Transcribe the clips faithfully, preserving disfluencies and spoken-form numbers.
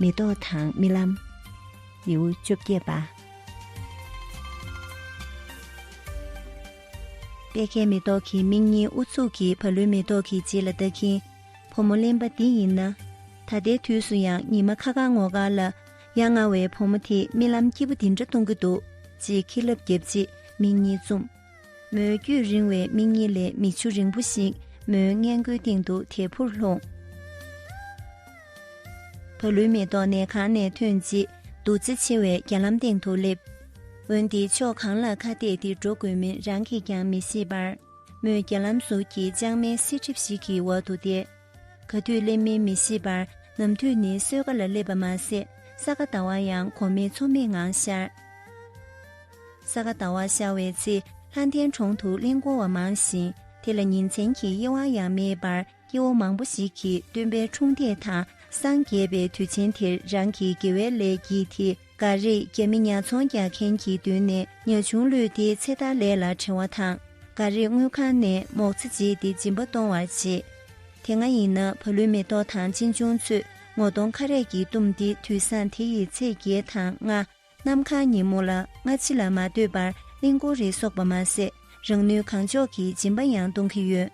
མེ་ཏོག་དང་རྨི་ལམ། ལེའུ་བཅོ་བརྒྱད་པ། པད་ཁའི་མེ་ཏོག་གི་མིག་གཉིས་ཨུ་ཚུགས་ཀྱིས་བ་ལུའི་མེ་ཏོག་གི་རྗེས་ལ་ལྟ་གིན། བུ་མོ་གླེན་པ་འདི་ཡིན་ན། ད་ལྟའི་དུས་སུ་ཡང་ཉི་མ་ཁ་ཁ་ངོ་དཀར་ལ། ཡ་ང་བའི་བུ་མོ་དེས་རྨི་ལམ་སྐྱིད་པོ་འདི་འདྲ་གཏོང་གི་འདུག་ཅེས་ཁྱི་ལབ་བརྒྱབ་རྗེས་མིག་གཉིས་བཙུམས། མོའི་དཀྱུས་རིང་བའི་མིག་གཉིས་ལས་མིག་ཆུ་རིང་པོ་ཞིག་མོའི་སྔས་མགོའི་སྟེང་དུ་དལ་བུར་ལྷུང་། བ་ལུའི་མེ་ཏོག་ནས་གང་ནས་ཐོན་རྗེས་རྡོ་རྩེ་ཆེ་བའི་རྒྱ་ལམ་སྟེང་དུ་སླེབས། འོན་ཏེ་ཕྱོགས་གང་ལ་ཁ་གཏད་དེ་འགྲོ་དགོས་མིན་རང་གིས་ཀྱང་མི་ཤེས་པར། མོས་རྒྱ་ལམ་ཟུར་གྱི་ལྕང་མའི་བསིལ་གྲིབ་ཞིག་གི་འོག་ཏུ་བསྡད། ག་དུས་སླེབས་མིན་མི་ཤེས་པར་ནམ་དུས་ནི་གསོལ་ཁ་ལ་སླེབས་པ་མ་ཟད་ས་ག་ཟླ་བ་ཡང་གོ་མེད་ཚོད་མེད་ངང་ཤར། ས་ག་ཟླ་བ་ཤར་བའི་ཚེ་ལྷ་ལྡན་གྲོང་དུ་གླིང་སྐོར་བ་མང་ཞིང་དེ་ལ་ཉིན་མཚན་གྱི་དབྱེ་བ་ཡང་མེད་པར་སྐྱེ་བོ་མང་པོ་ཞིག་གིས་སྟོན་པའི་འཁྲུངས་འདས་དང་སངས་རྒྱས་པའི་དུས་ཆེན་དེར་རང་གི་དགེ་བའི་ལས་བགྱིས་ཏེ། འགའ་རེས་རྒྱ་མི་ཉ་ཚོང་རྒྱག་མཁན་གྱི་མདུན་ནས་ཉ་ཆུང་བླུས་ཏེ་ཚེ་ཐར་ལས་ལ་བྲེལ་བ་དང་། འགའ་རེས་དངུལ་ཁང་ནས་མོག་ཙེ་བརྗེས་ཏེ་སྦྱིན་པ་གཏོང་བར་བྱེད། དེ་སྔ་ཡིན་ན་བ་ལུའི་མེ་ཏོག་དང་གཅེན་གཅུང་ཚོས་ངོ་གདོང་ཁ་རས་ཀྱིས་བཏུམས་ཏེ་དུས་བཟང་དེ་ཡི་ཚེས་བརྒྱད་དང་ལྔ། གནམ་གང་ཉིན་མོ་ལ་སྔ་ཕྱི་ལ་མ་ལྟོས་པར་གླིང་སྐོར་རེ་སོགས་པ་མ་ཟད་རང་ནུས་གང་ལྕོགས་ཀྱིས་སྦྱིན་པ་ཡང་གཏོང་གི་ཡོད།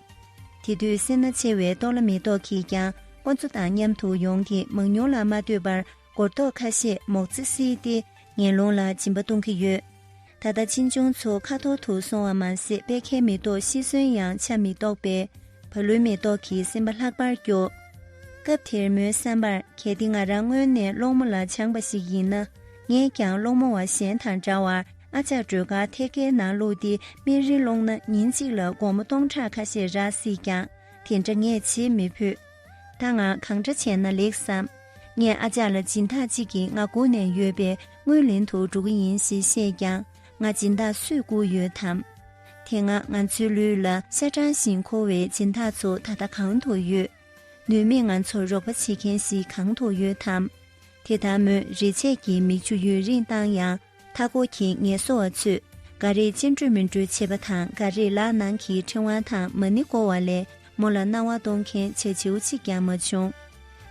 དེ་དུས་སེར་སྣ་ཆེ་བའི་ཏོ་ལ་མེ་ཏོག་གིས་ཀྱང་ཁོ་ཚོ་དང་མཉམ་དུ་ཡོང་སྟེ་མང་ཉུང་ལ་མ་ལྟོས་པར་སྒོར་རྡོག་ཁ་ཤས་མོག་ཙེ་བསིལ་ཏེ་ངན་སློང་ལ་སྦྱིན་པ་གཏོང་གི་ཡོད། ད་ལྟ་གཅེན་གཅུང་ཚོ་ཁ་འཐོར་དུ་སོང་བ་མ་ཟད་པད་ཁའི་མེ་ཏོག་ཤི་གསོན་ཡང་ཆ་མི་གཏོགས་པས་བ་ལུའི་མེ་ཏོག་གི་སེམས་པ་ལྷག་པར་སྐྱོ། སྐབས་དེར་མོའི་བསམ་པར་གལ་ཏེ་ང་རང་སྔོན་ནས་སློང་མོ་ལ་སྦྱངས་པ་ཞིག་ཡིན་ན། ངས་ཀྱང་སློང་མོ་བ་གཞན་དང་འདྲ་བར་ཨ་ཅག་སྒྲོལ་དཀར་ཐེར་ཀའི་ནང་བླུགས་ཏེ་སྨན་རིལ་སློང་ན་ཉིན་གཅིག་ལ་སྒོར་མོ་སྟོང་ཕྲག་ཁ་ཤས་རག་སྲིད་ཀྱང་དེ་འདྲ་ངས་བྱེད་མི་ཕོད། ད་ང་གང་འདྲ་བྱས་ན་ལེགས་བསམ། ངས་ཨ་ཅག་ལ་སྦྱིན་བདག་ཅིག་གིས་ང་བསྐུར་ནས་ཡོད་པའི་དངུལ་ལེན་དུ་འགྲོ་གི་ཡིན་ཞེས་བཤད་ཀྱང་ང་སྦྱིན་བདག་སུས་བསྐུར་ཡོད་དམ། དེ་སྔ་ང་ཚོའི་ལུས་ལ་ཤ་སྦྲང་བཞིན་འཁོར་བའི་སྦྱིན་བདག་ཚོ་ད་ལྟ་གང་དུ་ཡོད། ནུས་མེད་ང་ཚོར་རོགས་པ་བྱེད་མཁན་ཞིག་གང་དུ་ཡོད་དམ། དེ་ལྟར་མོས་རེ་ཆད་ཀྱིས་མིག་ཆུ་ཡུན་རིང་བཏང་ཡང་། མཐའ་འཁོར་གྱི་ངལ་གསོ་བ་ཚོས་འགའ་རེས་སྤྱི་འགྲོས་མི་འགྲོས་བྱེད་པ་དང་། འགའ་རེས་ལག་ནང་གི་ཕྲེང་བ་དང་མ་ཎི་བསྐོར་བ་ལས་མོ་ལ་སྣང་བ་གཏོང་མཁན་བྱ་བྱིའུ་གཅིག་ཀྱང་མ་བྱུང་།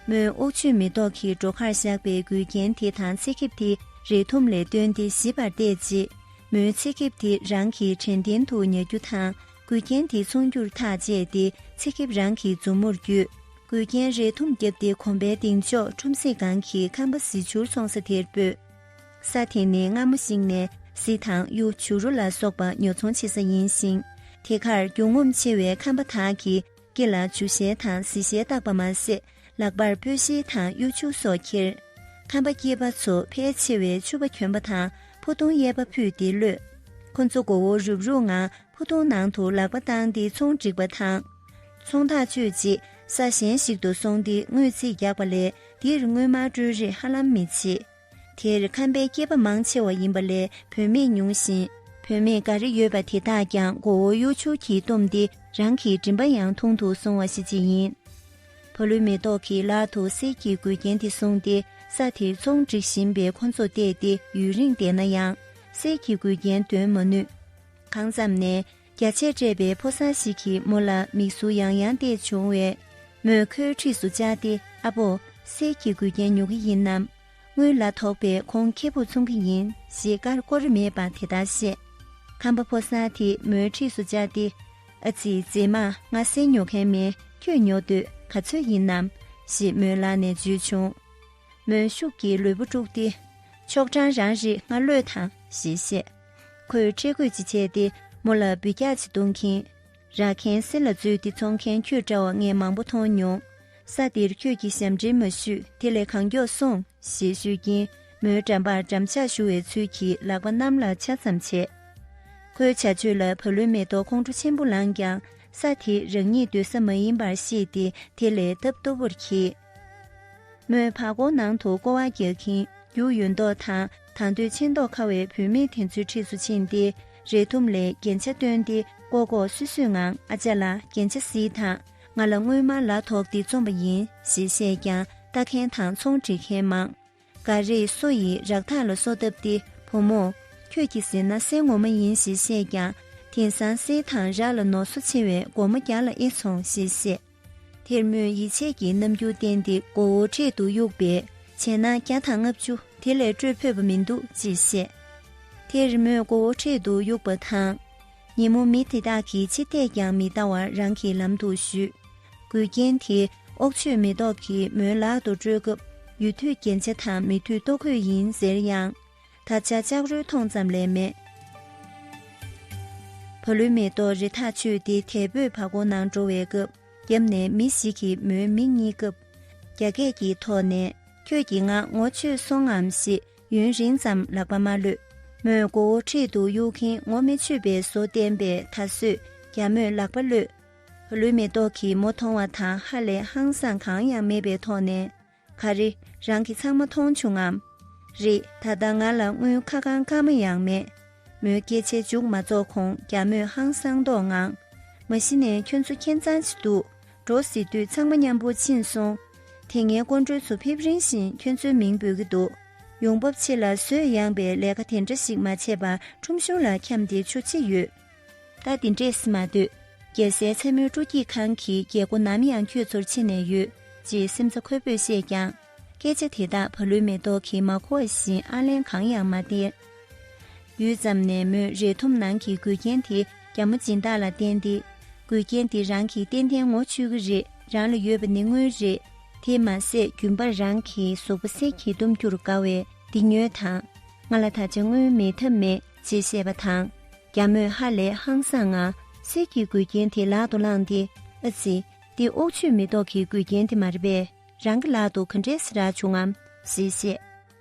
མོས་ཨོག་ཆོས་མེ་ཏོག་གི་སྒྲོ་ཁར་བཞག་པའི་མགུལ་རྒྱན་དེ་དང་ཚེ་ཁེབས་དེ་རས་ཐུམ་ལས་བཏོན་ཏེ་ཞིབ་པར་བལྟས་རྗེས། མོས་ཚེ་ཁེབས་དེ་རང་གི་དྲན་རྟེན་དུ་ཉར་རྒྱུ་དང་། མགུལ་རྒྱན་དེ་ཚོང་རྒྱུར་ཐག་བཅད་དེ་ཚེ་ཁེབས་རང་གི་མཛུབ་མོར་བརྒྱུས། མགུལ་རྒྱན་རས་ཐུམ་བརྒྱབ་སྟེ་གོམ་པའི་གདེང་ཕྱོགས་ཁྲོམ་གཟིགས་སྒང་གི་ཁམས་པ་གཟི་བྱུར་འཚོང་ས་དེར་སྤོས། ས་དེ་ནི་སྔ་མོ་ཞིག་ནས་གཟི་དང་གཡུ་བྱུ་རུ་ལ་སོགས་པ་ཉོ་ཚོང་བྱེད་ས་ཡིན་ཞིང་། དེ་གར་རྒྱུ་ངོམ་ཆེ་བའི་ཁམས་པ་དག་གིས་སྐེ་ལ་ཇུ་ཤེལ་དང་གཟི་ཤེལ་བཏགས་པ་མ་ཟད། ལག་པར་སྤོས་ཤེལ་དང་གཡུ་ཆུ་སོགས་ཁྱེར། ཁམས་པ་སྐྱེས་པ་ཚོ་ཕལ་ཆེ་བས་ཕྱུ་པ་གྱོན་པ་དང་ཕུ་ཐུང་གཡས་པ་ཕུད་དེ་གློད། ཁོ་ཚོ་མགོ་བོ་རུབ་རུབ་ངང་ཕུ་ཐུང་ནང་དུ་ལག་པ་བཏང་སྟེ་ཚོང་སྒྲིག་པ་དང་། ཚོང་ཐག་གཅོད་རྗེས་ས་གཞན་ཞིག་ཏུ་སོང་སྟེ་དངུལ་རྩིས་རྒྱག་པ་ལས་འདིར་དངུལ་སྨར་སྤྲོད་རེས་ཧ་ལམ་མི་བྱེད། དེར་ཁམས་པའི་སྐྱེས་པ་མང་ཆེ་བ་ཡིན་པ་ལས་བུད་མེད་ཉུང་ཞིང་། བུད་མེད་འགའ་རེ་ཡོད་པ་དེ་དག་ཀྱང་མགོ་བོ་གཡུ་བྱུར་གྱིས་བཏུམས་ཏེ་རང་གི་མགྲིན་པ་ཡང་ཐུང་དུ་སོང་བ་ཞིག་ཅིག་ཡིན། བ་ལུའི་མེ་ཏོག་གི་ལག་ཏུ་གསེར་གྱི་མགུལ་རྒྱན་དེ་བཟུང་སྟེ་ས་དེར་ཚོང་སྒྲིག་བཞིན་པའི་ཁོ་ཚོ་བལྟས་ཏེ་ཡུན་རིང་བསྡད་ན་ཡང་གསེར་གྱི་མགུལ་རྒྱན་འདོན་མ་ནུས། གང་ཙམ་ནས་རྒྱ་ཆེར་སྤྲས་པའི་ཕོ་གསར་ཞིག་གིས་མོ་ལ་མིག་ཟུར་ཡང་ཡང་བལྟས་བྱུང་བས། མོས་ཁོའི་འཁྲིས་སུ་བཅར་ཏེ་ཨ་ཕོ། གསེར་གྱི་མགུལ་རྒྱན་ཉོ་གི་ཡིན་ནམ། དངུལ་ལ་དོགས་པས་ཁོང་ཁེ་ཕུགས་མཚོན་གྱི་ཡིན་ཞེས་ཀར་ཀོར་མེད་པར་དེ་ལྟར་བཤད། ཁམས་པ་ཕོ་གསར་དེས་མོའི་འཁྲིས་སུ་བཅར་ཏེ། ཨ་ཙི་མཛེས་མ། ང་གསེར་ཉོ་མཁན་མིན། ཁྱོད་ཉོ་འདོད་ག་ཚོད་ཡིན་ནམ་ཞེས་མོའི་ལག་ནས་འཇུས་བྱུང་། མོས་ཤུགས་ཀྱིས་ལུས་པོ་དཀྲུགས་ཏེ། ཆོག་གྲང་རང་རེད། ང་གློད་དང་ཞེས་བཤད། ཁོས་ཁྲེལ་དགོད་ཅིག་བྱས་ཏེ་མོ་ལ་འབུད་རྒྱག་ཅིག་གཏོང་གིན། རག་མཁན་གསེར་ལ་བཙོས་ཏེ་འཚོང་མཁན་ཁྱོད་འདྲ་བ་ངས་མང་པོ་མཐོང་མྱོང་། ས་འདིར་ཁྱོད་ཀྱིས་ཞབས་འདྲེན་མ་ཞུས། དེ་ལས་གང་མགྱོགས་སོང་ཞེས་ཞུས་ཀྱིན་མོའི་འགྲམ་པར་འགྲམ་ལྕག་གཞུ་བའི་ཚུལ་གྱིས་ལག་པ་གནམ་ལ་འཕྱར་ཙམ་བྱས། ཁོའི་བྱ་སྤྱོད་ལ་བ་ལུའི་མེ་ཏོག་ཁོང་ཁྲོ་ཆེན་པོ་ལངས་ཀྱང་ས་དེ་རང་ཉིད་སྡོད་ས་མ་ཡིན་པར་ཤེས་ཏེ་དེ་ལས་སྟབས་སྟུབ་པོར་འཁྱེར། མོས་བར་སྐོར་ནང་དུ་སྐོར་བ་རྒྱག་གིན་རྒྱུ་ཡོད་མདོག་དང་ད་འདོད་ཆེ་མདོག་ཁ་བའི་བུད་མེད་དེ་ཚོའི་འཁྲིས་སུ་ཕྱིན་ཏེ་རས་ཐུམ་ལས་རྒྱན་ཆ་བཏོན་ཏེ་ལྐོག་ལྐོག་སུད་སུད་ངང་ཨ་ཅག་ལགས་རྒྱན་ཆ་གཟིགས་དང་། ང་ལ་དངུལ་སྨར་ལག་ཐོགས་ཏེ་བཙོངས་པ་ཡིན་ཞེས་བཤད་ཀྱང་ལྟ་མཁན་དང་ཚོང་སྒྲིག་མཁན་མང་། འགའ་རེས་སོ་ཡི་རག་ཐག་ལ་སོ་བཏབ་སྟེ་བུ་མོ། ཁྱོད་ཀྱིས་ཟེར་ན་གསེར་ངོ་མ་ཡིན་ཞེས་བཤད་ཀྱང་དེང་སང་གསེར་དང་རག་ལ་ནོར་སོ་ཆེ་བས་སྒོར་མོ་བརྒྱ་ལ་ཨེ་ཚོང་ཞེས་བཤད། དེར་མོས་ཡིད་ཆེས་ཀྱི་རྣམ་འགྱུར་བསྟན་ཏེ་མགོ་བོ་འཕྲེད་དུ་གཡུགས་པས། བྱས་ན་བརྒྱ་དང་ལྔ་བཅུ་དེ་ལས་སྤྲོད་ཕོད་པ་མི་འདུག་ཅེས་བཤད། དེར་མོས་མགོ་བོ་ཁྲིད་དུ་གཡུགས་པ་དང་། ཉིན་མོ་མི་དེ་དག་གིས་ཕྱི་བལྟས་ཀྱང་མི་ལྟ་བར་རང་གི་ལམ་དུ་བཞུད། འགུལ་རྐྱེན་དེ་ཨོག་ཆོས་མེ་ཏོག་གིས་མོའི་ལག་ཏུ་སྤྲོད་སྐབས་ཡུལ་དུས་རྒྱན་ཆ་དང་མི་དུས་ལྟོ་གོས་ཡིན་ཟེར་ཡང་། ད་ཆ་ལྕགས་རོལ་མཐོང་ཙམ་ལས་མེད། བ་ལུའི་མེ་ཏོག་རེ་ཐག་ཆོད་དེ་དལ་བུས་བ་གོ་ནང་འགྲོ་བའི་སྐབས། རྒྱབ་ནས་མི་ཞིག་གིས་མོའི་མིག་གཉིས་བཀབ། རྒྱ་སྐད་ཀྱི་ཐོག་ནས། ཁྱོད་ཀྱིས་ང་ངོ་ཆོད་སོང་ངམ་ཞེས་ཡུན་རིང་ཙམ་ལག་པ་མ་གློད། མོས་མགོ་བོ་ཁྲིད་དུ་གཡུག་གིན་ངོ་མི་ཆོད་པའི་བཟོ་བསྟན་པས་ད་གཟོད་རྒྱ་མོས་ལག་པ་གློད། བ་ལུའི་མེ་ཏོག་གིས་མོ་མཐོང་བ་དང་ཧ་ལས་ཧང་སངས་གང་ཡང་མེད་པའི་ཐོག་ནས། ག་རེ། རང་གིས་ཚང་མ་མཐོང་བྱུང་ངམ། རེད། ད་ལྟ་ང་ལ་དངུལ་ཁ་གང་སྐར་མ་ཡང་མེད། མོའི་སྐད་ཆའི་མཇུག་མ་རྫོགས་གོང་རྒྱ་མོས་ཧང་སངས་མདོག་ངང་། མ་གཞི་ནས་ཁྱོད་ཚོ་ཁྱད་མཚར་ཅིག་འདུག་འགྲོ་ཟེར་དུས་ཚང་མ་མཉམ་པོ་ཕྱིན་སོང་། དེ་སྔའི་སྐུ་མགྲོན་ཚོ་ཕེབས་རིང་བཞིན་ཁྱོད་ཚོའི་མིང་འབོད་ཀྱི་འདུག་ཡོང་འབབ་ཆེ་ལ་བཟོས་ཡངས་པའི་ལས་ཀ་དེ་འདྲ་ཞིག་མ་བྱས་པར་ཁྲོམ་གཞུང་ལ་འཁྱམས་ཏེ་ཆོ་ཅི་ཡོད། ད་དེ་འདྲས་སེ་མ་སྡོད། རྒྱལ་སའི་མཚན་མོའི་སྤྲོ་སྐྱིད་ཁང་གི་རྒྱལ་སྒོ་ནམ་ཡང་ཁྱོད་ཚོར་ཕྱེ་ནས་ཡོད། ཅེས་སེམས་རྩ་འཁོལ་པོས་བཤད་ཀྱང་། སྐད་ཆ་དེ་དག་བ་ལུའི་མེ་ཏོག་གིས་མ་གོ་བ་བཞིན་ཨ་ལན་གང་ཡང་མ་སྟེར། ཡུད་ཙམ་ནས་མོས་རས་ཐུམ་ནང་གི་འགུལ་རྐྱེན་དེ་རྒྱ་མོ་སྦྱིན་བདག་ལ་བསྟན་ཏེ། འགུལ་རྐྱེན་འདི་རང་གིས་ཏན་ཏན་ངོ་ཆོད་ཀྱི་རེད། རང་ལ་ཡོད་པ་ནི་དངུལ་རེད། དེ་མ་ཟད་རྒྱུན་པར་རང་གི་གཟུགས་པོ་གསེར་གྱིས་བཏུམ་རྒྱུར་དགའ་བས་འདི་ཉོས་དང་། ང་ལ་ད་ཆ་དངུལ་མེད་ཐབས་མེད་ཅེས་བཤད་པ་དང་། རྒྱ་མོས་ཧ་ལས་ཧང་སངས་ངང་གསེར་གྱི་འགུལ་རྐྱེན་དེ་ལག་ཏུ་བླངས་ཏེ། ཨ་ཙི། འདི་ཨོག་ཆོས་མེ་ཏོག་གི་འགུལ་རྐྱེན་དེ་མ་རེད་པས། རང་གི་ལག་ཏུ་ག་འདྲས་རག་བྱུང་ངམ། ཞེས་བཤད།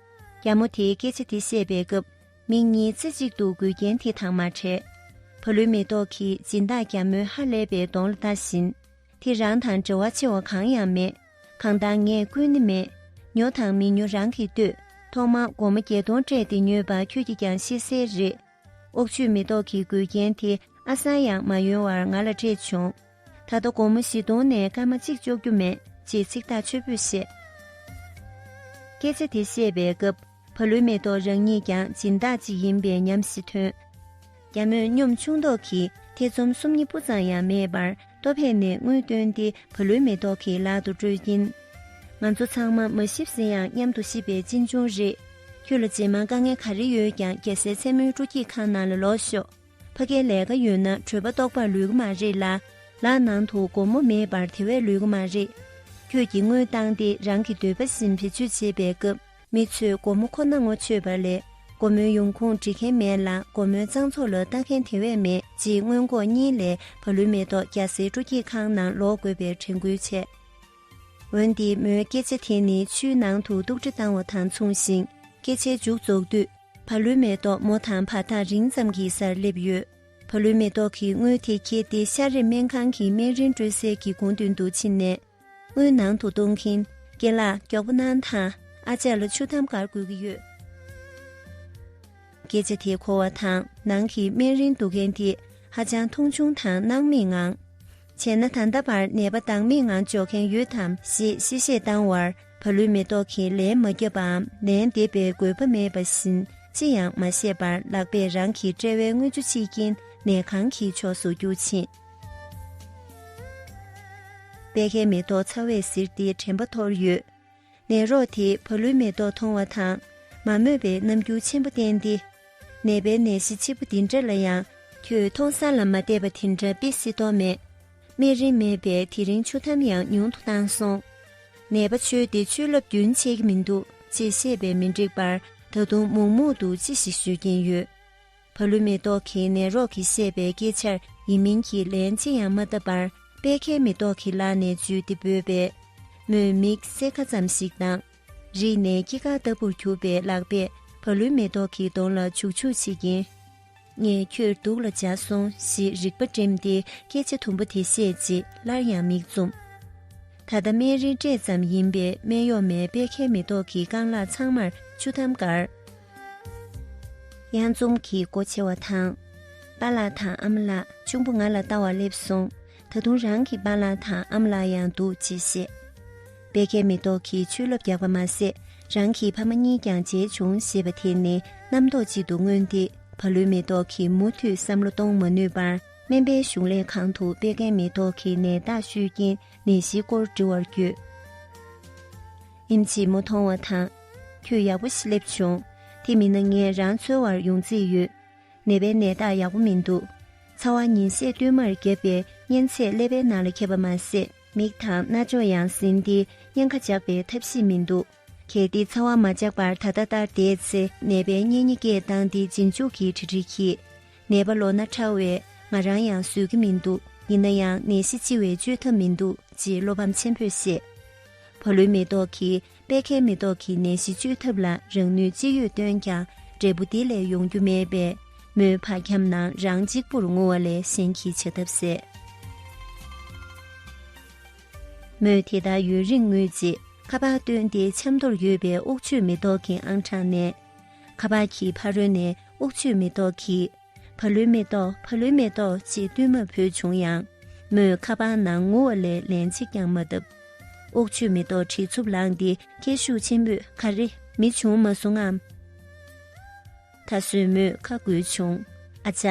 རྒྱ་མོ་དེས་སྐད་ཆ་དེ་བཤད་པའི་སྐབས། མིག་གཉིས་རྩེ་གཅིག་ཏུ་འགུལ་རྐྱེན་དེ་དང་མ་བྲལ། བ་ལུའི་མེ་ཏོག་གིས་སྦྱིན་བདག་རྒྱ་མོའི་ཧ་ལས་པའི་གདོང་ལ་ལྟ་བཞིན། དེ་རང་དང་འབྲེལ་བ་ཆེ་བ་གང་ཡང་མེད། གང་ལྟར་ངས་བསྐུལ་ནི་མེད། ཉོ་དང་མི་ཉོ་རང་གིས་ལྟོས། ཐོག་མར་སྒོར་མོ་བརྒྱད་སྟོང་སྤྲད་དེ་ཉོས་པ་ཁྱོད་ཀྱིས་ཀྱང་ཤེས་གསལ་རེད། ཨོག་ཆོས་མེ་ཏོག་གི་འགུལ་རྐྱེན་དེ་ཨ་སང་ཡང་མ་ཡོང་བར་ང་ལ་སྤྲད་བྱུང་། ད་ལྟ་སྒོར་མོ་བཞི་སྟོང་ནས་སྐར་མ་གཅིག་གཅོག་རྒྱུ་མེད་ཅེས་ཚིག་ཐག་ཆོད་པོས་བཤད། སྐད་ཆ་དེ་བཤད་པའི་སྐབས། བ་ལུའི་མེ་ཏོག་རང་ཉིད་ཀྱང་སྦྱིན་བདག་ཅིག་ཡིན་པའི་ཉམས་ཤིག་ཐོན། རྒྱ་མོས་གཉོམ་ཆུང་མདོག་གིས་ཐེ་ཚོམ་སུམ་གཉིས་སྤུ་ཙམ་ཡང་མེད་པར་ལྟོ་ཕད་ནས་དངུལ་བཏོན་ཏེ་བ་ལུའི་མེ་ཏོག་གི་ལག་ཏུ་སྤྲོད་ཀྱིན། ང་ཚོ་ཚང་མ་མ་གཞི་ཟིན་ཡང་མཉམ་དུ་ཤི་བའི་གཅེན་གཅུང་རེད། ཁྱོད་ལ་རྗེས་མ་དཀའ་ངལ་ག་རེ་ཡོད་ཀྱང་རྒྱལ་སའི་མཚན་མོའི་སྤྲོ་སྐྱིད་ཁང་ནང་ལ་ལོག་ཤོག་ཕ་གིའི་ལས་ཀ་ཡོད་ན་གྲོད་པ་ལྟོགས་པར་ལུས་ཀྱི་མ་རེད་ལ། ལག་ནང་དུ་སྒོར་མོ་མེད་པར་དེ་བས་ལུས་ཀྱི་མ་རེད། ཁྱོད་ཀྱིས་དངུལ་བཏང་སྟེ་རང་གི་འདོད་པ་བཞིན་བེད་སྤྱོད་བྱེད་པའི་སྐབས། མི་ཚོས་སྒོར་མོ་ཁོ་ན་ངོ་ཆོད་པ་ལས། སྒོར་མོའི་ཡོང་ཁུངས་འདྲི་མཁན་མེད་ལ། སྒོར་མོའི་གཙང་ཚོགས་ལ་ལྟ་མཁན་དེ་བས་མེད་ཅེས་སྔོན་འགོག་གཉིས་ལས་བ་ལུའི་མེ་ཏོག་རྒྱལ་སའི་སྤྲོ་སྐྱིད་ཁང་ནང་ལོག་དགོས་པའི་དྲན་སྐུལ་བྱས། འོན་ཏེ་མོའི་སྐད་ཆ་དེ་ནི་ཆུའི་ནང་དུ་གཏུག་འདྲེ་བཏང་བ་དང་མཚུངས་ཤིང་། སྐད་ཆའི་མཇུག་རྫོགས་དུས། བ་ལུའི་མེ་ཏོག་མོ་དང་བར་ཐག་རིང་ཙམ་གྱི་སར་སླེབས་ཡོད། བ་ལུའི་མེ་ཏོག་གིས་དངུལ་དེ་ཁྱེར་ཏེ་ཤ་རིད་སྨན་ཁང་གི་སྨན་རིན་སྤྲོད་སའི་སྒེའུ་ཁུང་མདུན་དུ་ཕྱིན་ནས། དངུལ་ནང་དུ་གཏོང་གིན། རྒན་ལགས་མགྱོགས་པོ་གནང་དང་། ཨ་ཅག་ལ་ཆུ་ཐམ་ག་རེ་དགོས་ཀྱི་ཡོད། སྐད་ཆ་དེ་གོ་བ་དང་ནང་གི་སྨན་རིན་བསྡུ་མཁན་དེ་ཧ་ཅང་མཐོང་ཆུང་དང་སྣང་མེད་ངང་། བྱས་ན་ད་ལྟ་བར་ནད་པ་བདག་མེད་ངང་འཇོག་མཁན་ཡོད་དམ་ཞེས་གཤེ་གཤེ་བཏང་བར། བ་ལུའི་མེ་ཏོག་གིས་ལན་མ་བརྒྱབ་པའམ་ལན་འདེབས་པའི་དགོས་པ་མེད་པ་བཞིན་ཅི་ཡང་མ་བཤད་པར་ལག་པས་རང་གི་དཔྲལ་བའི་རྔུལ་ཆུ་ཕྱིས་ཀྱིན་ནད་ཁང་གི་ཕྱོགས་སུ་རྒྱུགས་ཕྱིན། པད་ཁའི་མེ་ཏོག་ཚ་བས་གཟིར་ཏེ་དྲན་པ་འཐོར་ཡོད། ནད་རོགས་དེས་བ་ལུའི་མེ་ཏོག་མཐོང་བ་དང་མ་མོས་པའི་རྣམ་འགྱུར་ཆེན་པོ་བསྟན་ཏེ། ནད་པའི་ནད་གཞི་གཅིག་པུ་འདི་འདྲ་ལ་ཡང་ཁྱོད་མཐོང་ས་ལ་མ་བལྟས་པ་དེ་འདྲ་དཔེ་སྲིད་དོ་མེད། སྨན་རིན་མེད་པས་དེ་རིང་ཆུ་ཐམ་ཡང་ཉུང་དུ་བཏང་སོང་། ནད་པ་ཁྱོད་དེ་ཆུ་རླབས་རྒྱུན་ཆད་ཀྱི་མི་འདུག་ཅེས་བཤད་པས་མི་འགྲིག་པར་ད་དུང་མུག་མུག་ཏུ་ཅི་ཞིག་ཞུ་གིན་ཡོད། བ་ལུ་མེ་ཏོག་གིས་ནད་རོགས་ཀྱིས་བཤད་པའི་སྐད་ཆར་ཡིན་མིན་གྱི་ལན་ཅི་ཡང་མ་བཏབ་པར་པད་ཁའི་མེ་ཏོག་གི་ལག་ནས་འཇུས་ཏེ་བོས་པས། མོས་མིག་སེར་ཁ་ཙམ་ཞིག་དང་། རིས་ནས་སྐྱེས་སྐར་ལྟ་བུར་གྱུར་པའི་ལག་པས་བ་ལུའི་མེ་ཏོག་གི་གདོང་ལ་བྱུག་བྱུག་བྱེད་ཀྱིན། ངས་ཁྱོད་སྡུག་ལ་སྦྱར་སོང་ཞེས་རིག་པ་བསྒྲིམས་ཏེ་སྐད་ཆ་དུམ་བུ་དེ་བཤད་རྗེས་སླར་ཡང་མིག་བཙུམ། ད་ལྟ་སྨན་རིན་སྤྲད་ཙམ་ཡིན་པས་སྨན་གཡོག་མས་པད་ཁའི་མེ་ཏོག་གི་རྐང་ལག་ཚང་མར་ཆུ་ཐམ་བཀར། གཡང་འཛོམས་ཀྱིས་སྒོ་ཕྱེ་བ་དང་། པཱ་ལགས་དང་ཨ་མ་ལགས། གཅུང་པོ་ང་ལ་ལྟ་བར་སླེབས་སོང་། ད་དུང་རང་གི་པཱ་ལགས་དང་ཨ་མ་ལགས་ཡང་འདུག་ཅེས་བཤད། པད་ཁའི་མེ་ཏོག་གིས་ཆུ་རླབས་རྒྱག་པ་མ་ཟད། རང་གི་ཕ་མ་གཉིས་ཀྱང་མཇལ་བྱུང་ཞེས་པ་དེ་ནི་རྣམ་རྟོག་ཅིག་ཏུ་མངོན་ཏེ། བ་ལུའི་མེ་ཏོག་གིས་མུ་མཐུད་བསམ་བློ་གཏོང་མ་ནུས་པར། སྨན་པའི་གཞུང་ལས་ཁང་དུ་པད་ཁའི་མེ་ཏོག་གི་ནད་རྟགས་ཞུས་ཀྱིན་ནད་གཞིའི་སྐོར་འདྲི་བར་བསྐྱོད། ཨིམ་ཆིས་མོ་མཐོང་བ་དང་། ཁྱོད་ཡག་པོ་ཞིག་སླེབས་བྱུང་། དེ་མིན་ན་ངས་རང་འཚོལ་བར་ཡོང་རྩིས་ཡོད། ནད་པའི་ནད་རྟགས་ཡག་པོ་མི་འདུག་ཚ་བ་ཉིན་ཤས་བསྟུད་མར་བརྒྱབ་པས་གཉན་ཚད་ཀླད་པའི་ནང་ལ་ཁྱབ་པ་མ་ཟད། མིག་དང་རྣ་ཅོག་ཡང་ཟིན་ཏེ་གཉན་ཁ་འཇགས་པའི་ཐབས་ཤེས་མི་འདུག་གལ་ཏེ་ཚ་བ་མ་འཇགས་པར་ད་ལྟ་ལྟར་བསྡད་ཚེ། ནད་པའི་གཉེན་ཉེ་སྐད་བཏང་སྟེ་རྗེས་འཇུག་གི་གྲ་སྒྲིག་གྱིས། ནད་པ་ལོ་ན་ཕྲ་བས་ང་རང་ཡང་བཟོད་ཀྱི་མི་འདུག་ཡིན་ན་ཡང་ནད་གཞི་ལྕི་བས་བཅོས་ཐབས་མི་འདུག་ཅེས་བློ་ཕམ་ཆེན་པོས་བཤད། བ་ལུའི་མེ་ཏོག་གིས་པད་ཁའི་མེ་ཏོག་གི་ནད་གཞི་བཅོས་ཐབས་ལ་རང་ནུས་ཅི་ཡོད་བཏོན་ཀྱང་། འབྲས་བུ་དེ་ལས་ཡོང་རྒྱུ་མེད་པས། མོས་ཕ་ཁྱིམ་ནང་རང་གཅིག་པུར་ངུ་བ་ལས་གཞན་གྱིས་བྱ་ཐབས་ཟད། མོས་དེ་ལྟར་ཡུན་རིང་ངུས་རྗེས། ཁ་པར་བཏོན་ཏེ་ཆབ་མདོར་ཡོད་པའི་ཨོག་ཆོད་མེ་ཏོག་གི་ཨང་གྲངས་ནས། ཁ་པར་གྱི་ཕ་རོལ་ནས་ཨོག་ཆོད་མེ་ཏོག་གིས། བ་ལུའི་མེ་ཏོག་བ་ལུའི་མེ་ཏོག་ཅེས་བསྟུད་མར་བོས་བྱུང་ཡང་། མོས་ཁ་པར་ནང་ངུ་བ་ལས་ལན་གཅིག་ཀྱང་མ་བཏབ། ཨོག་ཆོད་མེ་ཏོག་གྲི་འཚུབ་ལངས་ཏེ་སྐད་ཤུགས་ཆེན་པོས། ག་རེ། མི་བྱུང་མ་སོང་ངམ། ད་གཟོད་མོས་ཁ་བསྒུལ་བྱུང་། ཨ་ཅག་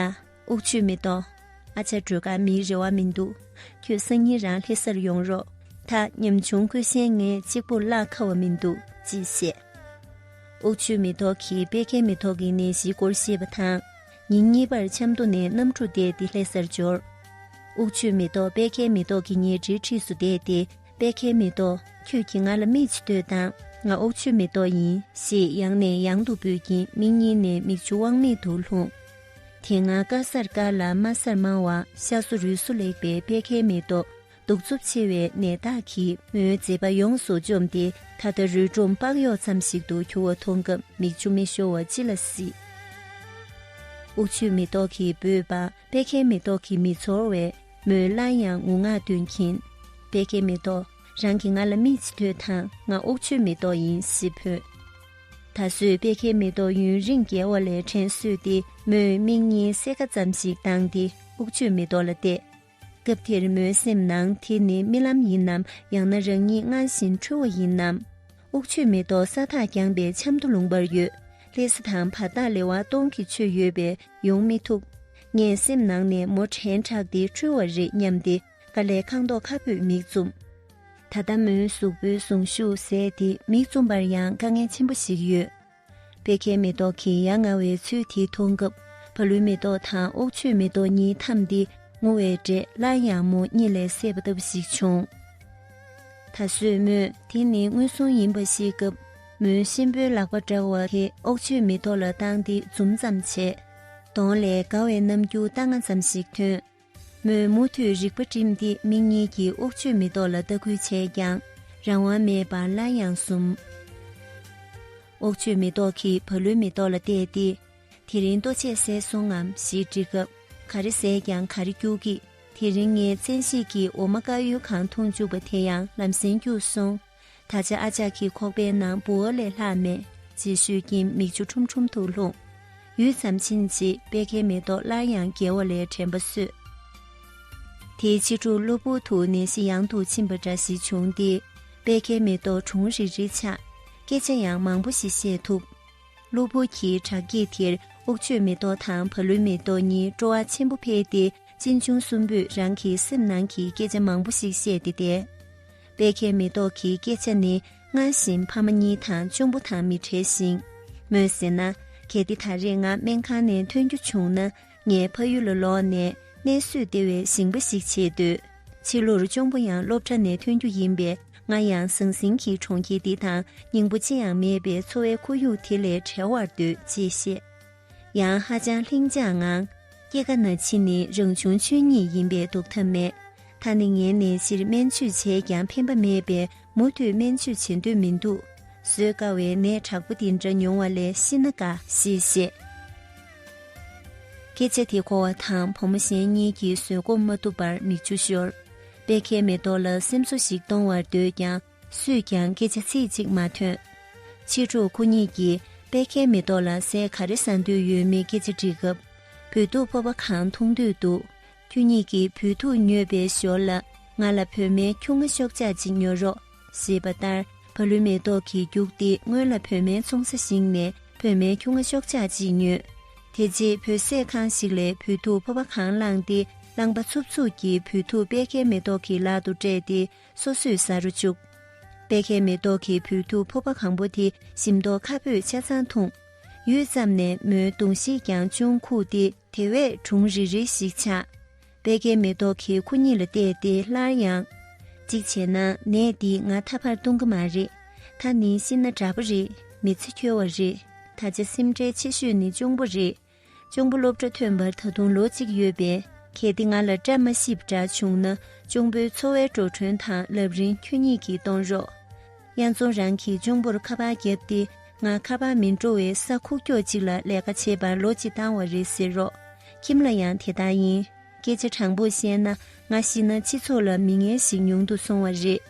ཨོག་ཆོད་མེ་ཏོག་ཨ་ཅག་སྒྲོལ་དཀར་མིའི་རེ་བ་མི་འདུག་ཁྱོད་སང་ཉིན་རང་ལྷ་སར་ཡོང་རོགས། ད་ཉམ་ཆུང་ཁུ་ཤན་ངས་གཅིག་པུར་བརླག་ཁ་བ་མི་འདུག་ཅེས་བཤད། ཨོག་ཆོད་མེ་ཏོག་གིས་པད་ཁའི་མེ་ཏོག་གི་ནད་གཞིའི་སྐོར་བཤད་པ་དང་། ཉིན་གཉིས་པར་ཆབ་མདོ་ནས་གནམ་གྲུ་བསྡད་དེ་ལྷ་སར་འབྱོར། ཨོག་ཆོད་མེ་ཏོག་པད་ཁའི་མེ་ཏོག་གི་ཉལ་ཁྲིའི་འཁྲིས་སུ་བསྡད་དེ། པད་ཁའི་མེ་ཏོག་ཁྱོད་ཀྱིས་ང་ལ་མིག་ཅིག་ལྟོས་དང་། ང་ཨོག་ཆོད་མེ་ཏོག་ཡིན། ཞེས་ཡང་ནས་ཡང་དུ་འབོད་ཀྱིན་མིག་གཉིས་ནས་མིག་ཆུ་དབང་མེད་དུ་ལྷུང་། དེ་སྔ་དཀར་སར་དཀར་ལ་དམར་སར་དམར་བ། ཤ་སོ་རུས་སུ་ལེགས་པའི་པད་ཁའི་མེ་ཏོག་གདུག་རྩུབ་ཆེ་བའི་ནད་རྟགས་ཀྱིས་མོའི་མཛེས་པ་ཡོངས་སུ་བཅོམ་སྟེ། ད་ལྟ་རུས་སྒྲོམ་པགས་གཡོག་ཙམ་ཞིག་ཏུ་གྱུར་བ་མཐོང་སྐབས་མིག་ཆུ་མི་ཤོར་བ་ཅི་ལ་སྲིད། ཨོག་ཆོད་མེ་ཏོག་གིས་འབོད་པ། པད་ཁའི་མེ་ཏོག་གིས་མི་ཚོར་བས། མོས་སླར་ཡང་ངུ་ངག་འདོན་གྱིན། པད་ཁའི་མེ་ཏོག་རང་གིས་ང་ལ་མིག་ཅིག་ལྟོས་དང་། ང་ཨོག་ཆོད་མེ་ཏོག་ཡིན། ཞེས་བོས། ད་གཟོད་པད་ཁའི་མེ་ཏོག་ཡུན་རིང་བརྒལ་བ་ལས་དྲན་གསོས་ཏེ། མོས་མིག་གཉིས་སེར་ཁ་ཙམ་ཞིག་བཏང་སྟེ་ཨོག་ཆོད་མེ་ཏོག་ལ་བལྟས། སྐབས་དེར་མོའི་སེམས་ནང་དེ་ནི་རྨི་ལམ་ཡིན་ནམ། ཡང་ན་རང་ཉིད་སྔར་བཞིན་འཁྲུལ་བ་ཡིན་ནམ། ཨོག་ཆོད་མེ་ཏོག་ས་ཐག་རྒྱང་པའི་ཆབ་མདོ་ལུང་པར་ཡོད། ལྷ་ས་དང་བར་ཐག་ལེ་དབར་སྟོང་གི་ཚོད་ཡོད་པས་ཡོང་མི་ཐུབ། ངས་སེམས་ནང་ནས་མོ་དྲན་དྲགས་ཏེ་འཁྲུལ་བ་རེད་སྙམ་སྟེ། དཀའ་ལས་ཁང་ཐོག་ཁ་སྤོས་མིག་བཙུམ། ད་ལྟ་མོའི་གཟུགས་པོའི་ཟུངས་ཤུགས་ཟད་དེ་མིག་བཙུམ་པར་ཡང་དཀའ་ངལ་ཆེན་པོ་ཞིག་ཡོད། པད་ཁའི་མེ་ཏོག་གིས་ཡ་ང་བའི་ཚུལ་དེ་མཐོང་སྐབས། བ་ལུའི་མེ་ཏོག་དང་ཨོག་ཆོད་མེ་ཏོག་གཉིས་འཐམས་ཏེ་ངུ་བའི་སྒྲས་སླར་ཡང་མོ་གཉིད་ལས་སད་པ་ལྟ་བུ་ཞིག་བྱུང་། ད་གཟོད་མོས་དེ་ནི་མངོན་སུམ་ཡིན་པ་ཤེས་སྐབས། མོའི་གཤིན་པོའི་ལག་པ་འདྲ་བ་དེ་ཨོག་ཆོད་མེ་ཏོག་ལ་བཏང་སྟེ་འཛུམ་ཙམ་བྱས། གདོང་ལས་དགའ་བའི་རྣམ་འགྱུར་ལྟ་སྔ་ཙམ་ཞིག་ཐོན། མོས་མུ་མཐུད་རིག་པ་བསྒྲིམས་ཏེ་མིག་གཉིས་ཀྱིས་ཨོག་ཆོད་མེ་ཏོག་ལ་ལྟ་སྐུལ་བྱས་ཀྱང་། རང་དབང་མེད་པར་སླར་ཡང་ཟུམ། ཨོག་ཆོད་མེ་ཏོག་གིས་བ་ལུའི་མེ་ཏོག་ལ་བལྟས་ཏེ། དེ་རིང་ལྟོ་ཆས་ཟས་སོང་ངམ་ཞེས་དྲིས་སྐབས། ག་རེ་ཟས་ཀྱང་ག་རེ་སྐྱུག་གི། དེ་རིང་ངས་བཙན་ཤེད་ཀྱིས་འོ་མ་དཀར་ཡོལ་གང་འཐུང་བཅུག་པ་དེ་ཡང་ལམ་སེང་སྐྱུགས་སོང་། ད་ཆ་ཨ་ཅག་གི་ཁོག་པའི་ནང་ལྦུ་བ་ལས་ལྷག་མེད། ཅེས་ཤོད་ཀྱིན་མིག་ཆུ་ཁྲུམ་ཁྲུམ་དུ་ལྷུང་། ཡུད་ཙམ་ཕྱིན་རྗེས་པད་ཁའི་མེ་ཏོག་སླར་ཡང་བརྒྱལ་བ་ལས་དྲན་པ་གསོས། དེའི་ཕྱི་དྲོ་གློ་བུར་དུ་ནད་གཞི་ཡང་དུ་ཕྱིན་པ་འདྲ་ཞིག་བྱུང་སྟེ། པད་ཁའི་མེ་ཏོག་གྲུང་རིག་རིག་ཆགས། སྐད་ཆ་ཡང་མང་པོ་ཞིག་བཤད་ཐུབ། གློ་བུར་གྱི་དྲག་སྐྱེད་དེར་ཨོག་ཆོད་མེ་ཏོག་དང་བ་ལུའི་མེ་ཏོག་གཉིས་སྤྲོ་བ་ཆེན་པོ་འཕེལ་ཏེ། གཅེན་གཅུང་གསུམ་པོས་རང་གི་སེམས་ནང་གི་སྐད་ཆ་མང་པོ་ཞིག་བཤད་དེ་བསྡད། པད་ཁའི་མེ་ཏོག་གི་སྐད་ཆ་ནི་སྔར་བཞིན་ཕ་མ་གཉིས་དང་གཅུང་པོ་དང་མི་འབྲལ་ཞིང་། མོས་ཟེར་ན། གལ་ཏེ་ད་རེས་ང་སྨན་ཁང་ནས་ཐོན་རྒྱུ་བྱུང་ན། ངས་ཕ་ཡུལ་ལ་ལོག་ནས་གནས་བཟོད་བདེ་བའི་ཞིང་པ་ཞིག་བྱེད་འདོད། ཕྱི་ལོར་གཅུང་པོ་ཡང་སློབ་གྲྭ་ནས་ཐོན་རྒྱུ་ཡིན་པས། ང་ཡང་ཟང་ཟིང་གི་གྲོང་ཁྱེར་འདི་དང་སྙིང་པོ་ཅི་ཡང་མེད་པའི་འཚོ་བའི་ཁོར་ཡུག་དེ་ལས་བྲལ་བར་འདོད་ཅེས་བཤད། ཡང་ཧ་ཅང་ལྷིང་འཇགས་ངང་། སྐྱེ་རྒ་ན་འཆི་ནི་རང་བྱུང་ཆོས་ཉིད་ཡིན་པས་ལྡོག་ཐབས་མེད། ད་ནི་ངལ་ནས་ཕྱིར་སྨན་བཅོས་བྱས་ཀྱང་ཕན་པ་མེད་པས། མུ་མཐུད་སྨན་བཅོས་བྱེད་འདོད་མི་འདུག་བཟོད་དཀའ་བའི་ནད་དྲག་པོ་འདི་འདྲ་མྱོང་བ་ལས་ཤི་ན་དགའ་ཞེས་བཤད། སྐད་ཆ་དེ་གོ་བ་དང་བུ་མོ་གཞན་གཉིས་ཀྱིས་བཟོད་སྒོམ་མ་ཐུབ་པར་མིག་ཆུ་ཤོར། པད་ཁའི་མེ་ཏོག་ལ་སེམས་གསོ་ཞིག་གཏོང་བར་འདོད་ཀྱང་། སུས་ཀྱང་སྐད་ཆ་ཚིག་གཅིག་མ་ཐོན། ཕྱི་དྲོ་ཁོ་གཉིས་ཀྱིས་པད་ཁའི་མེ་ཏོག་ལ་ཟས་ག་རེ་ཟ་འདོད་ཡོད་མེད་སྐད་ཆ་དྲིས་སྐབས། བོད་ཐུག་ཕོར་པ་གང་འཐུང་འདོད་འདུག་ཁྱོད་གཉིས་ཀྱིས་བོད་ཐུག་ཉོས་པའི་ཞོར་ལ། ང་ལ་བོད་མའི་ཁྱུང་ང་ཤོག་ཆག་ཅིག་ཉོ་རོགས། ཞེས་པ་ལྟར། བ་ལུའི་མེ་ཏོག་གིས་རྒྱུགས་ཏེ་སྔོན་ལ་བོད་མའི་ཚོང་ས་ཞིག་ནས་བོད་མའི་ཁྱུང་ང་ཤོག་ཆག་ཅིག་ཉོས། དེ་རྗེས་བོད་ཟས་ཁང་ཞིག་ལས་བོད་ཐུག་ཕོར་པ་གང་བླངས་ཏེ། རླངས་པ་འཚུབ་འཚུབ་ཀྱིས་བོད་ཐུག་པད་ཁའི་མེ་ཏོག་གི་ལག་ཏུ་སྤྲད་དེ། སོ་སོས་ཟ་རུ་བཅུག་པད་ཁའི་མེ་ཏོག་གི་བུ་ཐུ་ཕོར་པ་གང་པོ་དེ་ཞིམ་མདོག་ཁ་སྤུས་ཆ་ཚང་འཐུང་། ཡུད་ཙམ་ནས་མོའི་གདོང་ཤེད་ཀྱང་ཅུང་ཁུག་སྟེ་དེ་བས་གྲུང་རིལ་རིལ་ཞིག་ཆགས། པད་ཁའི་མེ་ཏོག་གིས་ཁོ་གཉིས་ལ་བལྟས་ཏེ་སླར་ཡང་། གཅིག་བྱས་ན་ནད་འདིས་ང་ཐ་ཕར་གཏོང་གི་མ་རེད། ད་ནི་ཤི་ན་དྲག་པོ་རེད། མི་ཚེ་འཁྱོལ་བ་རེད། ད་ཆ་སེམས་ཁྲལ་ཆེ་ཤོས་ནི་གཅུང་པོ་རེད། གཅུང་པོ་སློབ་གྲྭ་ཐོན་པར་ད་དུང་ལོ་གཅིག་ཡོད་པས། གལ་ཏེ་ང་ལ་བཀྲ་མ་ཤིས་པ་འདྲ་བྱུང་ན། གཅུང་པོའི་འཚོ་བའི་འགྲོ་གྲོན་དང་ལམ་རིན་ཁྱོད་གཉིས་ཀྱིས་གཏོང་རོགས། གཡང་འཛོམས་རང་གིས་གཅུང་པོར་ཁ་པར་བརྒྱབ་སྟེ། ང་ཁ་པར་མི་འགྲོ་བའི་ས་ཁུག་ཀྱོག་ཅིག་ལ་ལས་ཀ་བྱེད་པར་ལོ་གཅིག་བཏང་བ་རེད་ཟེར་རོགས། ཁྱིམ་ལ་ཡང་དེ་ལྟར་ཡིན། སྐད་ཆ་དྲང་པོ་བཤད་ན། ང་ཤི་ན་སྤྱི་ཚོགས་ལ་མི་ངན་ཞིག་ཉུང་དུ་སོང་བ་རེད།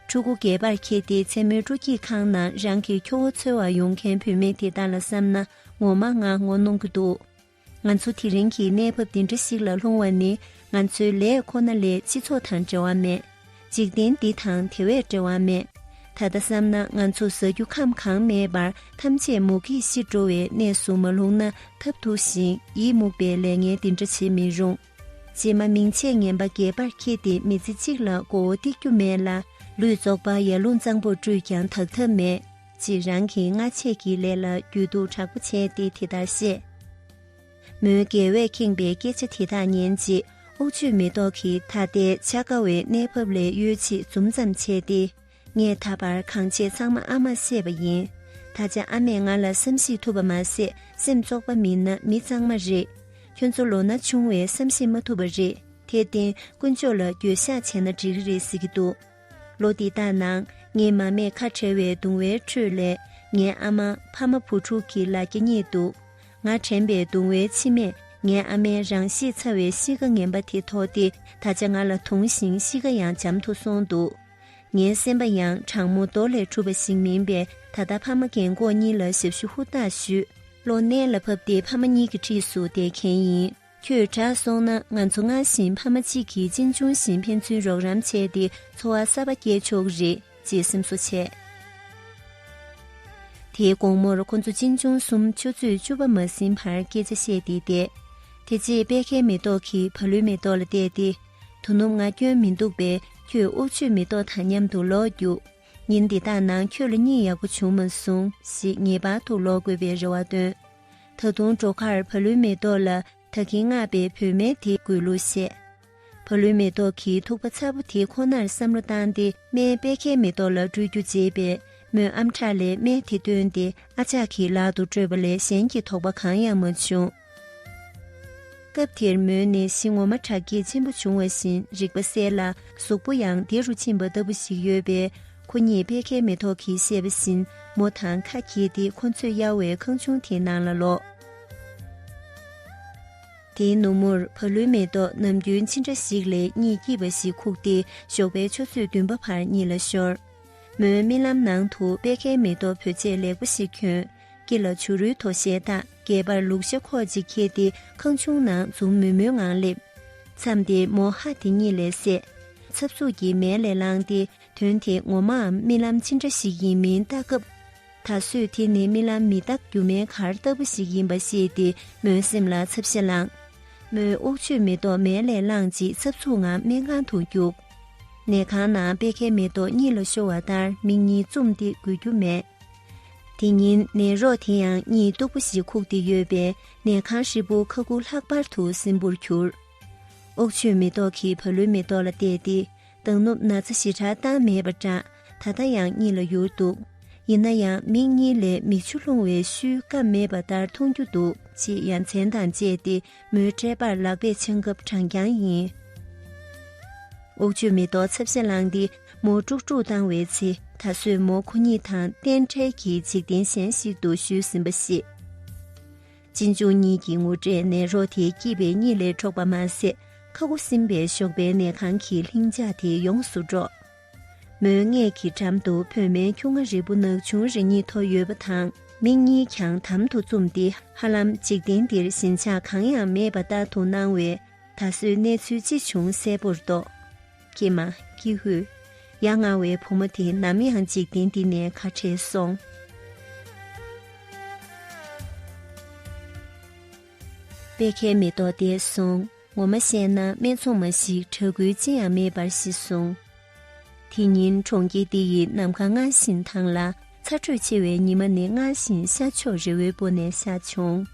ཕྲུ་གུ་སྒལ་པར་འཁྱེར་ཏེ་མཚན་མོའི་སྤྲོ་སྐྱིད་ཁང་ནང་རང་གི་ཁྱོ་བོ་འཚོལ་བར་ཡོང་མཁན་བུད་མེད་དེ་དག་ལ་བསམ་ན་ངོ་མ་ང་ངོ་གནོང་གི་འདུག་ང་ཚོ་དེ་རིང་གི་གནས་བབ་འདི་འདྲ་ཞིག་ལ་ལྷུང་བ་ནི། ང་ཚོའི་ལས་ཁོ་ན་ལས་སྤྱི་ཚོགས་དང་འབྲེལ་བ་མེད། འཇིག་རྟེན་འདི་དང་དེ་བས་འབྲེལ་བ་མེད། ད་ལྟ་བསམ་ན་ང་ཚོ་ཟ་རྒྱུ་ཁམ་གང་མེད་པར་ཐམས་ཅད་མུ་གེས་ཤི་འགྲོ་བའི་གནས་སུ་མ་ལྷུང་ན་ཐབས་སྡུག་ཞིང་ཡིད་མུག་པའི་ལས་ངན་འདི་འདྲ་བྱེད་མི་རུང་། རྗེས་མ་མིང་ཆད་ངན་པ་སྒལ་པར་འཁྱེར་ཏེ་མི་ཚེ་གཅིག་ལ་མགོ་བོ་གཏིགས་རྒྱུ་མེད་ལ། ལུས་བཙོག་པ་ཡར་ཀླུང་གཙང་པོར་བཀྲུས་ཀྱང་དག་ཐབས་མེད། ཅེས་རང་གི་སྔ་ཆད་ཀྱི་ལས་ལ་རྒྱུས་གཏུག་དྲག་པོ་བྱས་ཏེ་དེ་ལྟར་བཤད། མོའི་རྒྱལ་བས་ཁེངས་པའི་སྐད་ཆ་དེ་དག་ཉན་རྗེས། དབུགས་ཆུ་མེ་ཏོག་གིས་ད་ལྟའི་འཆར་དཀའ་བའི་གནས་བབ་ལས་གཡོལ་ཆེད་འཛུམ་ཙམ་བྱས་ཏེ། ངས་ད་བར་གང་བྱས་ཚང་མ་ཨ་མར་བཤད་པ་ཡིན། ད་ཆ་ཨ་མས་ང་ལ་བསམ་ཤེས་ཐུབ་པ་མ་ཟད། སེམས་བཙོག་པ་མིན་ན་མི་གཙང་མ་རེད། ཁྱོད་ཚོ་ལོ་ན་ཆུང་བས་བསམ་ཤེས་མ་ཐུབ་པ་རེད། དེར་བརྟེན་དཀོན་མཆོག་ལ་འགྱོད་བཤགས་བྱས་ན་འགྲིག་གི་རེད་ཟེར་གྱི་འདུག་ལོ་འདི་དག་ནང་ངའི་མ་མེད་ཁ་བྲལ་བའི་གདུང་བའི་ཁྲོད་ལས། ངའི་ཨ་མ་ཕ་མ་བུ་ཕྲུག་གི་ལ་རྒྱ་རྙེད་འདུག་ང་དྲན་པའི་གདུང་བའི་མཆི་མས་ངའི་ཨ་མའི་རང་ཤེད་ཚ་བའི་གཤིས་ཀ་ངན་པ་དེ་ཐོགས་ཏེ། ད་ཆ་ང་ལ་དུངས་ཤིང་གཤིས་ཀ་ཡང་འཇམ་དུ་སོང་འདུག་ངའི་སེམས་པ་ཡང་དྲང་མོ་རྡོ་ལས་གྲུབ་པ་ཞིག་མིན་པས། ད་ལྟ་ཕ་མ་རྒན་གོག་གཉིས་ལ་ཞབས་ཞུ་ཧུར་ཐག་ཞུས། བློ་གནད་ལ་ཕབ་སྟེ་ཕ་མ་གཉིས་ཀྱི་འཁྲིས་སུ་བསྡད་མཁན་ཡིན། ཁྱོད་དྲག་སོང་ན་ང་ཚོ་སྔར་བཞིན་ཕ་མ་གཅིག་གིས་གཅེན་གཅུང་བཞིན་ཕན་ཚུན་རོགས་རམ་བྱས་ཏེ་འཚོ་བ་གསར་པ་སྐྱེལ་ཆོག་གི་རེད་ཅེས་སེམས་གསོ་བྱས། དེའི་དགོང་མོར་ཁོ་ཚོ་གཅེན་གཅུང་གསུམ་ཆུ་ཚོད་བཅུ་པ་མ་ཟིན་བར་སྐད་ཆ་བཤད་དེ་བསྡད། དེ་རྗེས་པད་ཁའི་མེ་ཏོག་གིས་བ་ལུའི་མེ་ཏོག་ལ་བལྟས་ཏེ། དོ་ནུབ་ང་སྐྱོན་མི་འདུག་པས། ཁྱོད་དབུགས་ཆུའི་མེ་ཏོག་དང་མཉམ་དུ་ལོག་རྒྱུགས། ཉིན་འདི་དག་ནང་ཁྱོད་ལ་གཉིད་ཡག་པོ་བྱུང་མ་སོང་ཞེས་ངེས་པར་དུ་ལོག་དགོས་པའི་རེ་བ་བཏོན། ད་དུང་འགྲོ་ཁར་བ་ལུའི་མེ་ཏོག་ལ་ད་གིན་མངགས་པའི་བུད་མེད་དེའི་དགོས་ལུགས་བཤད། བ་ལུའི་མེ་ཏོག་གིས་ཐུག་པ་ཚ་པོ་དེ་ཁོ་ནར་བསམ་བློ་བཏང་སྟེ་སྨན་པད་ཁའི་མེ་ཏོག་ལ་སྤྲོད་རྒྱུ་བརྗེད་པས། མོས་ཨམ་ཕྲག་ལས་སྨན་དེ་བཏོན་ཏེ་ཨ་ཅག་གི་ལག་ཏུ་སྤྲོད་པ་ལས་གཞན་གྱི་དོགས་པ་གང་ཡང་མ་བྱུང་། སྐབས་དེར་མོའི་ནད་གཞི་ངོ་མ་དྲག་སྐྱེད་ཆེན་པོ་བྱུང་བ་བཞིན་རིག་པ་གསལ་ལ་གཟུགས་པོ་ཡང་བདེ་རུ་ཕྱིན་པ་ལྟ་བུ་ཞིག་ཡོད་པས། ཁོ་གཉིས་པད་ཁའི་མེ་ཏོག་གིས་བཤད་པ་བཞིན་མོ་དང་ཁ་གྱེས་ཏེ་ཁོ་ཚོས་གཡར་བའི་ཁང་ཆུང་དེའི་ནང་ལ་ལོག་དེའི་ནུབ་མོར་བ་ལུའི་མེ་ཏོག་ནམ་རྒྱུན་ཅི་འདྲ་ཞིག་ལས་གཉིད་སྐྱིད་པ་ཞིག་ཁུག་སྟེ་ཞོགས་པའི་ཆུ་ཚོད་བདུན་པ་བར་གཉིད་ལ་ཤོར། མོའི་རྨི་ལམ་ནང་དུ་པད་ཁའི་མེ་ཏོག་བོད་ཆས་ལེགས་པོ་ཞིག་གྱོན། དཀྱིལ་ལ་བྱུ་རུའི་དོ་ཤལ་བཏགས། སྒལ་པར་ལུག་ཤ་ཁོག་ཅིག་འཁྱེར་ཏེ་ཁང་ཆུང་ནང་འཛུམ་དམུལ་དམུལ་ངང་སླེབས། མཚམས་དེར་མོ་ཧ་དེ་གཉིད་ལས་སད། ཚབ་ཚུབ་ཀྱིས་མལ་ལས་ལངས་ཏེ། དོན་དེ་ངོ་མའམ་རྨི་ལམ་ཅི་འདྲ་ཞིག་ཡིན་མིན་བལྟ་སྐབས། ད་གཟོད་དེ་ནི་རྨི་ལམ་མི་རྟག་སྒྱུ་མའི་གར་ལྟ་བུ་ཞིག་ཡིན་པ་ཤེས་ཏེ་མོའི་སེམས་ལ་ཚབ་ཤ་ལངས། མོས་དབུགས་ཆུའི་མེ་ཏོག་མལ་ལས་བླངས་རྗེས་ཚབ་ཚུབ་ངང་སྨན་ཁང་དུ་རྒྱུགས། ནད་ཁང་ནང་པད་ཁའི་མེ་ཏོག་གཉིད་ལ་ཤོར་བ་ལྟར་མིག་གཉིས་བཙུམས་ཏེ་འགུལ་རྒྱུ་མེད། དེ་ཉིན་ནད་རོགས་དེ་ཡང་གཉིད་སྟུག་པོ་ཞིག་ཁུག་སྟེ་ཡོད་པས་ནད་ཁང་ཧྲིལ་པོ་ཁ་ཁུ་ལྷག་པར་དུ་སིམ་པོར་གྱུར། དབུགས་ཆུའི་མེ་ཏོག་གིས་བ་ལུའི་མེ་ཏོག་ལ་བལྟས་ཏེ། དང་ནུབ་ན་ཚ་ཞེ་དྲག་བཏང་མེད་པ་འདྲ། ད་ལྟ་ཡང་གཉིད་ལ་ཡུར་འདུག་ཡིན་ན་ཡང་མིག་གཉིས་ལས་མིག་ཆུ་ལྷུང་བའི་ཤུལ་སྐམ་མེད་པ་ལྟར་མཐོང་རྒྱུ་འདུག་ཅེས་ཡ་མཚན་དང་བཅས་ཏེ་མོའི་ཕྲད་པར་ལག་པས་འཆང་སྐབས་གྲང་རྐྱང་ཡིན། དབུགས་ཆུའི་མེ་ཏོག་ཚབ་ཤ་ལངས་ཏེ་མོ་དཀྲུག་དཀྲུག་བཏང་བའི་ཚེ། ད་གཟོད་མོ་ཁོ་གཉིས་དང་རྟེན་འབྲེལ་གྱི་འཇིག་རྟེན་གཞན་ཞིག་ཏུ་བཞུད་ཟིན་པ་ཤེས། གཅེན་གཅུང་གཉིས་ཀྱི་ངུ་སྒྲས་ནད་རོགས་དེའི་སྐྱིད་པའི་གཉིད་ལས་འཕྲོག་པ་མ་ཟད། ཁ་ཁུ་སིམ་པའི་ཞོགས་པའི་ནད་ཁང་གི་ལྷིང་འཇགས་དེ་ཡོངས་སུ་དཀྲོགས། མོའི་སྔས་ཀྱི་འགྲམ་དུ་བོད་མའི་ཁྱུང་ང་རིལ་བུ་ནག་ཆུང་རེ་གཉིས་མཐོ་ཡོད་པ་དང་། མིག་གཉིས་ཀྱང་དམ་དུ་བཙུམས་ཏེ་ཧ་ལམ་འཇིག་རྟེན་འདིར་ཞེན་ཆགས་གང་ཡང་མེད་པ་ལྟར་དུ་སྣང་བས། ད་གཟོད་གནས་ཚུལ་ཅི་བྱུང་གསལ་པོར་རྟོགས། ཀྱེ་མ། ཀྱི་ཧུད། ཡ་ང་བའི་བུ་མོ་དེ་ནམ་ཡང་འཇིག་རྟེན་འདི་ནས་ཁ་བྲལ་སོང་། པད་ཁའི་མེ་ཏོག་འདས་སོང་། ངོ་མ་བཤད་ན་སྨད་འཚོང་མ་ཞིག་གྲག་འགུལ་ཅི་ཡང་མེད་པར་ཤི་སོང་། དེ་ཉིན་གྲོང་ཁྱེར་དེ་ཡི་ནམ་མཁའ་སྔར་བཞིན་དྭངས་ལ། ཚ་དྲོད་ཆེ་བའི་ཉི་མ་ནི་སྔར་བཞིན་ཤར་ཕྱོགས་རི་བོའི་སྤོ་ནས་ཤར་བྱུང་།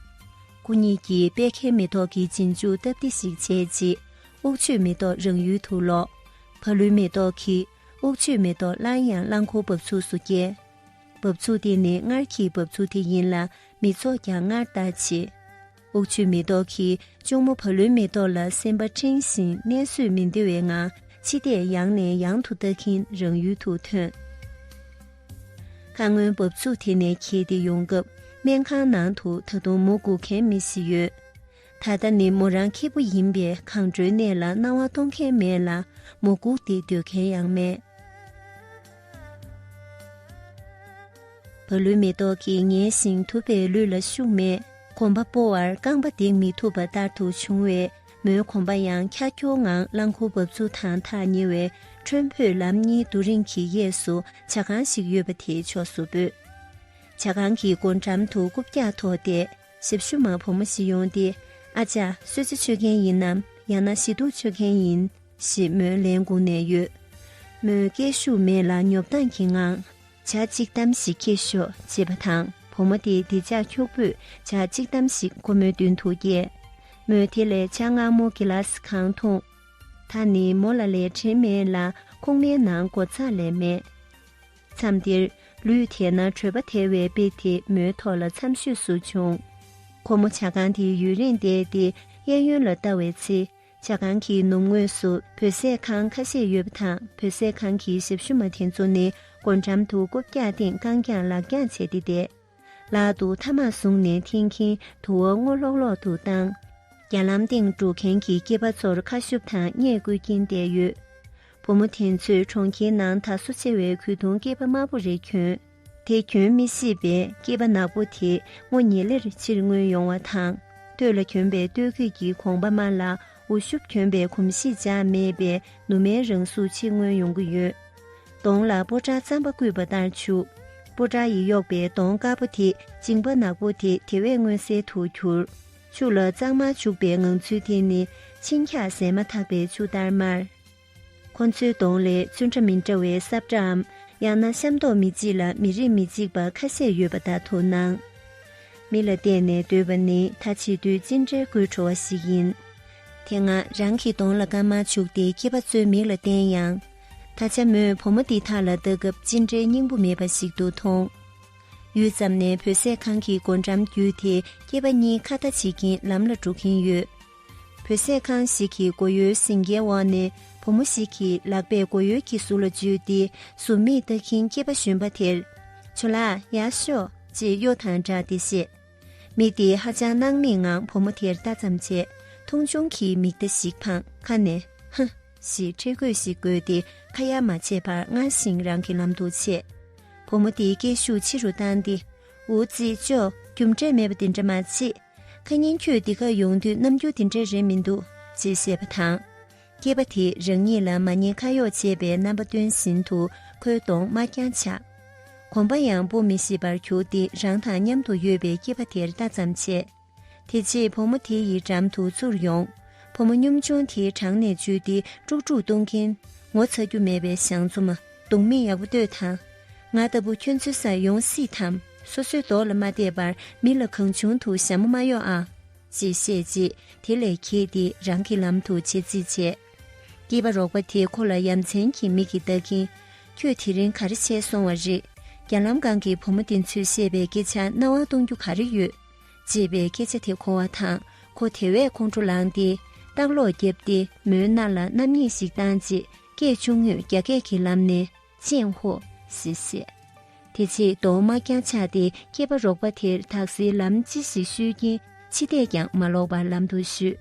སྐུ་ཉིད་ཀྱིས་པད་ཁའི་མེ་ཏོག་གི་རྗེས་འཇུག་སྟབས་བདེ་ཞིག་བྱས་རྗེས། ཨུག་ཆོས་མེ་ཏོག་རང་ཡུལ་དུ་ལོག་བ་ལུན་མེ་ཏོག་གིས་ཨུག་ཆོས་མེ་ཏོག་སླར་ཡང་རླངས་འཁོར་འབབ་ཚུགས་སུ་བསྐྱལ། འབབ་ཚུགས་དེ་ནི་སྔར་གྱི་འབབ་ཚུགས་དེ་ཡིན་ལ། མི་ཚོགས་ཀྱང་སྔར་ལྟར་ཆེ། ཨུག་ཆོས་མེ་ཏོག་གིས་གཅུང་མོ་བ་ལུན་མེ་ཏོག་ལ་སེམས་པ་འཁྲེང་ཞིང་གནས་བཟོད་མི་བདེ་བའི་ངང་ཕྱི་བལྟས་ཡང་ནས་ཡང་དུ་ལྟ་གིན་རང་ཡུལ་དུ་ཐོན། ཁ་སྔོན་འབབ་ཚུགས་དེ་ནས་འཁྱེར་ཏེ་ཡོང་སྐབས། སྨན་ཁང་ནང་དུ་ད་དུང་མོ་སྒུག་མཁན་མི་ཞིག་ཡོད། ད་ལྟ་ནི་མོ་རང་ཁེ་པོ་ཡིན་པས། གང་འགྲོའི་གནས་ལ་སྣང་བ་གཏོང་མཁན་མེད་ལ། མོ་སྒུག་སྟེ་སྡོད་མཁན་ཡང་མེད། བ་ལུན་མེ་ཏོག་གིས་ངལ་ཞིང་དུབ་པའི་ལུས་ལ་ཤུགས་མེད། གོམ་པ་སྤོ་བར་རྐང་པ་འདེགས་མི་ཐུབ་པ་ལྟར་དུ་བྱུང་བས། མོའི་གོམ་པ་ཡང་འཁྱར་འཁྱོར་ངང་རླངས་འཁོར་འབབ་ཚུགས་དང་ཐག་ཉེ་བའི་ཁྲོན་བོད་ལམ་གཉིས་རྡོ་རིང་གི་གཡས་སུ་ཇ་ཁང་ཞིག་ཡོད་པ་དེའི་ཕྱོགས་སུ་བུད། ཇ་ཁང་གི་སྒོ་འགྲམ་དུ་རྐུབ་བཀྱག་ཐོགས་ཏེ། ཞབས་ཞུ་མ་བུ་མོ་ཞིག་ཡོང་སྟེ། ཨ་ཅག་གསོལ་ཇ་མཆོད་མཁན་ཡིན་ནམ། ཡང་ན་ཞི་སྡུག་མཆོད་མཁན་ཡིན། ཞེས་མོས་ལན་བསྐུར་ནས་ཡོད། མོས་སྐད་ཤུགས་མེད་ལ་ཉོབ་ཐང་གི་ངང་། ཇ་གཅིག་ཏམ་ཞིག་ཁྱེར་ཤོག་ཅེས་པ་དང་། བུ་མོ་དེས་འདི་ཇག་འཁྱུག་པོས་ཇ་གཅིག་ཏམ་ཞིག་ཁོ་མོའི་མདུན་དུ་བསྐྱལ། མོས་དེ་ལས་ཇ་མངར་མོ་གི་ལཱ་སི་གང་འཐུང་། ད་ནི་མོ་ལ་ལས་དྲན་མེད་ལ་ཁུག་མའི་ནང་སྒོ་ཚང་ལས་མེད། མཚམས་འདིར་ལུས་དལ་ན་དྲོད་པ་དལ་བའི་དཔེ་དེ་མོའི་ཐོག་ལ་མཚམས་ཤོས་སུ་བྱུང་། ཁོ་མོ་ཇ་ཁང་དེའི་ཡུན་རིང་བསྡད་དེ་གཡས་གཡོན་ལ་ལྟ་བའི་ཚེ། ཇ་ཁང་གི་ནུབ་ངོས་སུ་བོད་ཟས་ཁང་ཁ་ཤས་ཡོད་པ་དང་། བོད་ཟས་ཁང་གི་ཞབས་ཞུ་མ་དེ་ཚོ་ནི་སྒོ་འགྲམ་དུ་རྐུབ་བཀྱག་སྟེང་རྐང་བརྐྱངས་ལག་བརྐྱངས་བྱས་ཏེ་བསྡད། ལག་ཏུ་ཐ་མག་བཟུང་ནས་འཐེན་གྱིན་དུ་བ་སྔོ་ལྷོག་ལྷོག་ཏུ་བཏང་། རྒྱ་ལམ་སྟེང་འགྲོ་མཁན་གྱི་སྐྱེས་པ་ཚོར་ཁ་ཤུབས་དང་བརྙས་བཀོལ་གྱིན་བསྡད་ཡོད། བུ་མོ་དེ་ཚོས་གྲོང་ཁྱེར་ནང་དར་སོ་ཆེ་བའི་གོས་ཐུང་སྐྱེས་པ་དམར་པོ་རེ་གྱོན། དེ་གྱོན་མི་ཤེས་པས་སྐྱེས་པ་ནག་པོ་དེ་སྔོ་ཉེ་ལེར་ཕྱིར་མངོན་ཡོང་བ་དང་། སྟོད་ལ་གྱོན་པའི་སྟོད་གོས་ཀྱི་གོང་པ་དམའ་ལ། འུ་ཤུབས་གྱོན་པའི་གོམས་གཤིས་འཇགས་མེད་པས་ནུ་མའི་རང་གཟུགས་ཕྱིར་མངོན་ཡོང་གི་ཡོད། གདོང་ལ་སྤོ་བྲ་རྩམ་པ་བསྐུས་པ་ལྟར་བྱུག་སྤོ་བྲ་ཡིས་གཡོགས་པའི་གདོང་དཀར་པོ་དེ་མཇིང་པ་ནག་པོ་དེ་དེ་བས་མངོན་གསལ་དུ་གྱུར། ཆུ་ལ་གཙང་མར་བྱུག་པའི་ངང་ཚུལ་དེ་ནི་ཆིངས་འཁྱག་ཟས་མ་ཐག་པའི་ཆུ་ལྟར་དམར། ཁོ་ཚོའི་གདོང་ལས་བཙུན་ཁྲ་མི་འདྲ་བའི་སྲབ་འདྲའམ། ཡང་ན་ཤམ་ཏོག་མི་གཅིག་ལ་མི་རིགས་མི་གཅིག་པ་ཁ་ཤས་ཡོད་པ་ལྟར་དུ་སྣང་། མི་ལ་བལྟས་ནས་སྡོད་པ་ནི་ད་བྱེད་དུས་ཅི་འདྲའི་དགོད་བྲོ་བ་ཞིག་ཡིན། དེ་སྔ་རང་གི་གདོང་ལ་དཀར་དམར་བྱུགས་ཏེ་སྐྱེས་པ་ཚོའི་མིག་ལ་བསྟན་ཡང་། ད་ཆ་མོས་བུ་མོ་འདི་དག་ལ་ལྟ་སྐབས་ཅི་འདྲའི་སྙིང་པོ་མེད་པ་ཞིག་ཏུ་མཐོང་། ཡུད་ཙམ་ནས་བོད་ཟས་ཁང་གི་སྒོ་འགྲམ་བརྒྱུད་དེ་སྐྱེས་པ་གཉིས་ཁ་བརྡ་བྱེད་ཀྱིན་ལམ་ལ་འགྲོ་གིན་ཡོད། བོད་ཟས་ཁང་ཞིག་གི་སྒོ་ཡོལ་སེང་གེའི་འོག་ནས་བུ་མོ་ཞིག་གིས་ལག་པས་སྒོ་ཡོལ་གྱི་ཟུར་ལ་འཛུལ་ཏེ་ཟུར་མིག་ལྟ་གིན་སྐྱེས་པ་གཞོན་པ་དེར། ཇོ་ལགས་ཡར་ཤོག་ཅེས་གཡོ་དང་སྦྲགས་ཏེ་བཤད། མི་དེས་ཧ་ཅང་སྣང་མེད་ངང་བུ་མོ་དེར་ལྟ་ཙམ་བྱས། མཐོང་ཆུང་གི་མིག་ལྟ་ཞིག་འཕངས་ཁ་ནས། ཧ། ཞེས་ཁྲེལ་དགོད་ཞིག་དགོད་དེ་ཁ་ཡ་མ་བྱས་པར་སྔར་བཞིན་རང་གི་ལམ་དུ་ཆས། བུ་མོ་དེའི་སྐད་ཤུགས་ཆེ་རུ་བཏང་སྟེ། འུ་ཙི་ཅོ། རྒྱུ་འབྲས་མེད་པ་དེ་འདྲ་མ་བྱེད། ཁ་ཉིན་ཁྱོད་འདི་གར་ཡོང་དུས་རྣམ་འགྱུར་དེ་འདྲ་རེད་མི་འདུག་ཅེས་བཤད་པ་དང་། སྐྱེས་པ་དེས་རང་ཉིད་ལ་མ་ཉེས་ཁ་གཡོག་བྱས་པའི་རྣམ་པ་སྟོན་བཞིན་དུ་ཁོའི་གདོང་དམར་རྐྱང་ཆགས། གོམ་པ་ཡང་སྤོ་མི་ཤེས་པར་གྱུར་ཏེ་རང་དང་མཉམ་དུ་ཡོད་པའི་སྐྱེས་པ་དེར་ལྟ་ཙམ་བྱས། དེ་རྗེས་བུ་མོ་དེ་ཡི་འགྲམ་དུ་ཚུར་ཡོང་། བུ་མོ་གཉོམ་ཆུང་དེའི་བྲང་ནས་འཇུས་ཏེ་དཀྲུག་དཀྲུག་གཏོང་གིན། ངོ་ཚ་རྒྱུ་མེད་པའི་ཞང་བཙོ་མ། གདོང་མི་ཡག་པོ་ལྟོས་དང་། ང་ལྟ་བུ་ཁྱོད་ཚོའི་སར་ཡོང་སྲིད་དམ། སོ་སོའི་རྡོག་ལ་མ་བལྟས་པར་མི་ལ་གང་བྱུང་དུ་ཞྭ་མོ་མ་གཡོགས་ཨ། ཅེས་བཤད་རྗེས་དེ་ལས་འཁྱེར་ཏེ་རང་གི་ལམ་དུ་བྱེད་རྩིས་བྱས། སྐྱེས་པ་རོགས་པ་དེས་ཁོ་ལ་ཡ་མཚན་གྱི་མིག་གིས་ལྟ་གིན། ཁྱོད་དེ་རིང་ག་རེ་བྱས་སོང་བ་རེད། རྒྱ་ལམ་སྒང་གི་བུ་མོ་དེ་ཚོས་བཤད་པའི་སྐད་ཆར་རྣ་བ་གཏོང་རྒྱུ་ག་རེ་ཡོད། ཅེས་པའི་སྐད་ཆ་དེ་གོ་བ་དང་ཁོ་དེ་བས་ཁོང་ཁྲོ་ལངས་ཏེ། ལྟག་ལོག་བརྒྱབ་སྟེ་མོའི་རྣ་ལ་རྣམ་གཉིས་ཤིག་བཏང་རྗེས་སྐད་ཆུང་ངུས་རྒྱ་སྐད་ཀྱི་ལམ་ནས། ཅེན་ཧོ། ཞེས་བཤད། དེ་རྗེས་གདོང་དམར་རྐྱང་ཆགས་ཏེ་སྐྱེས་པ་རོགས་པ་དེར་དག་སེལ་ལམ་ཅི་ཞིག་ཞུས་ཀྱིན་ཕྱི་བལྟས་ཀྱང་མ་ལོག་པར་ལམ་དུ་བཞུད།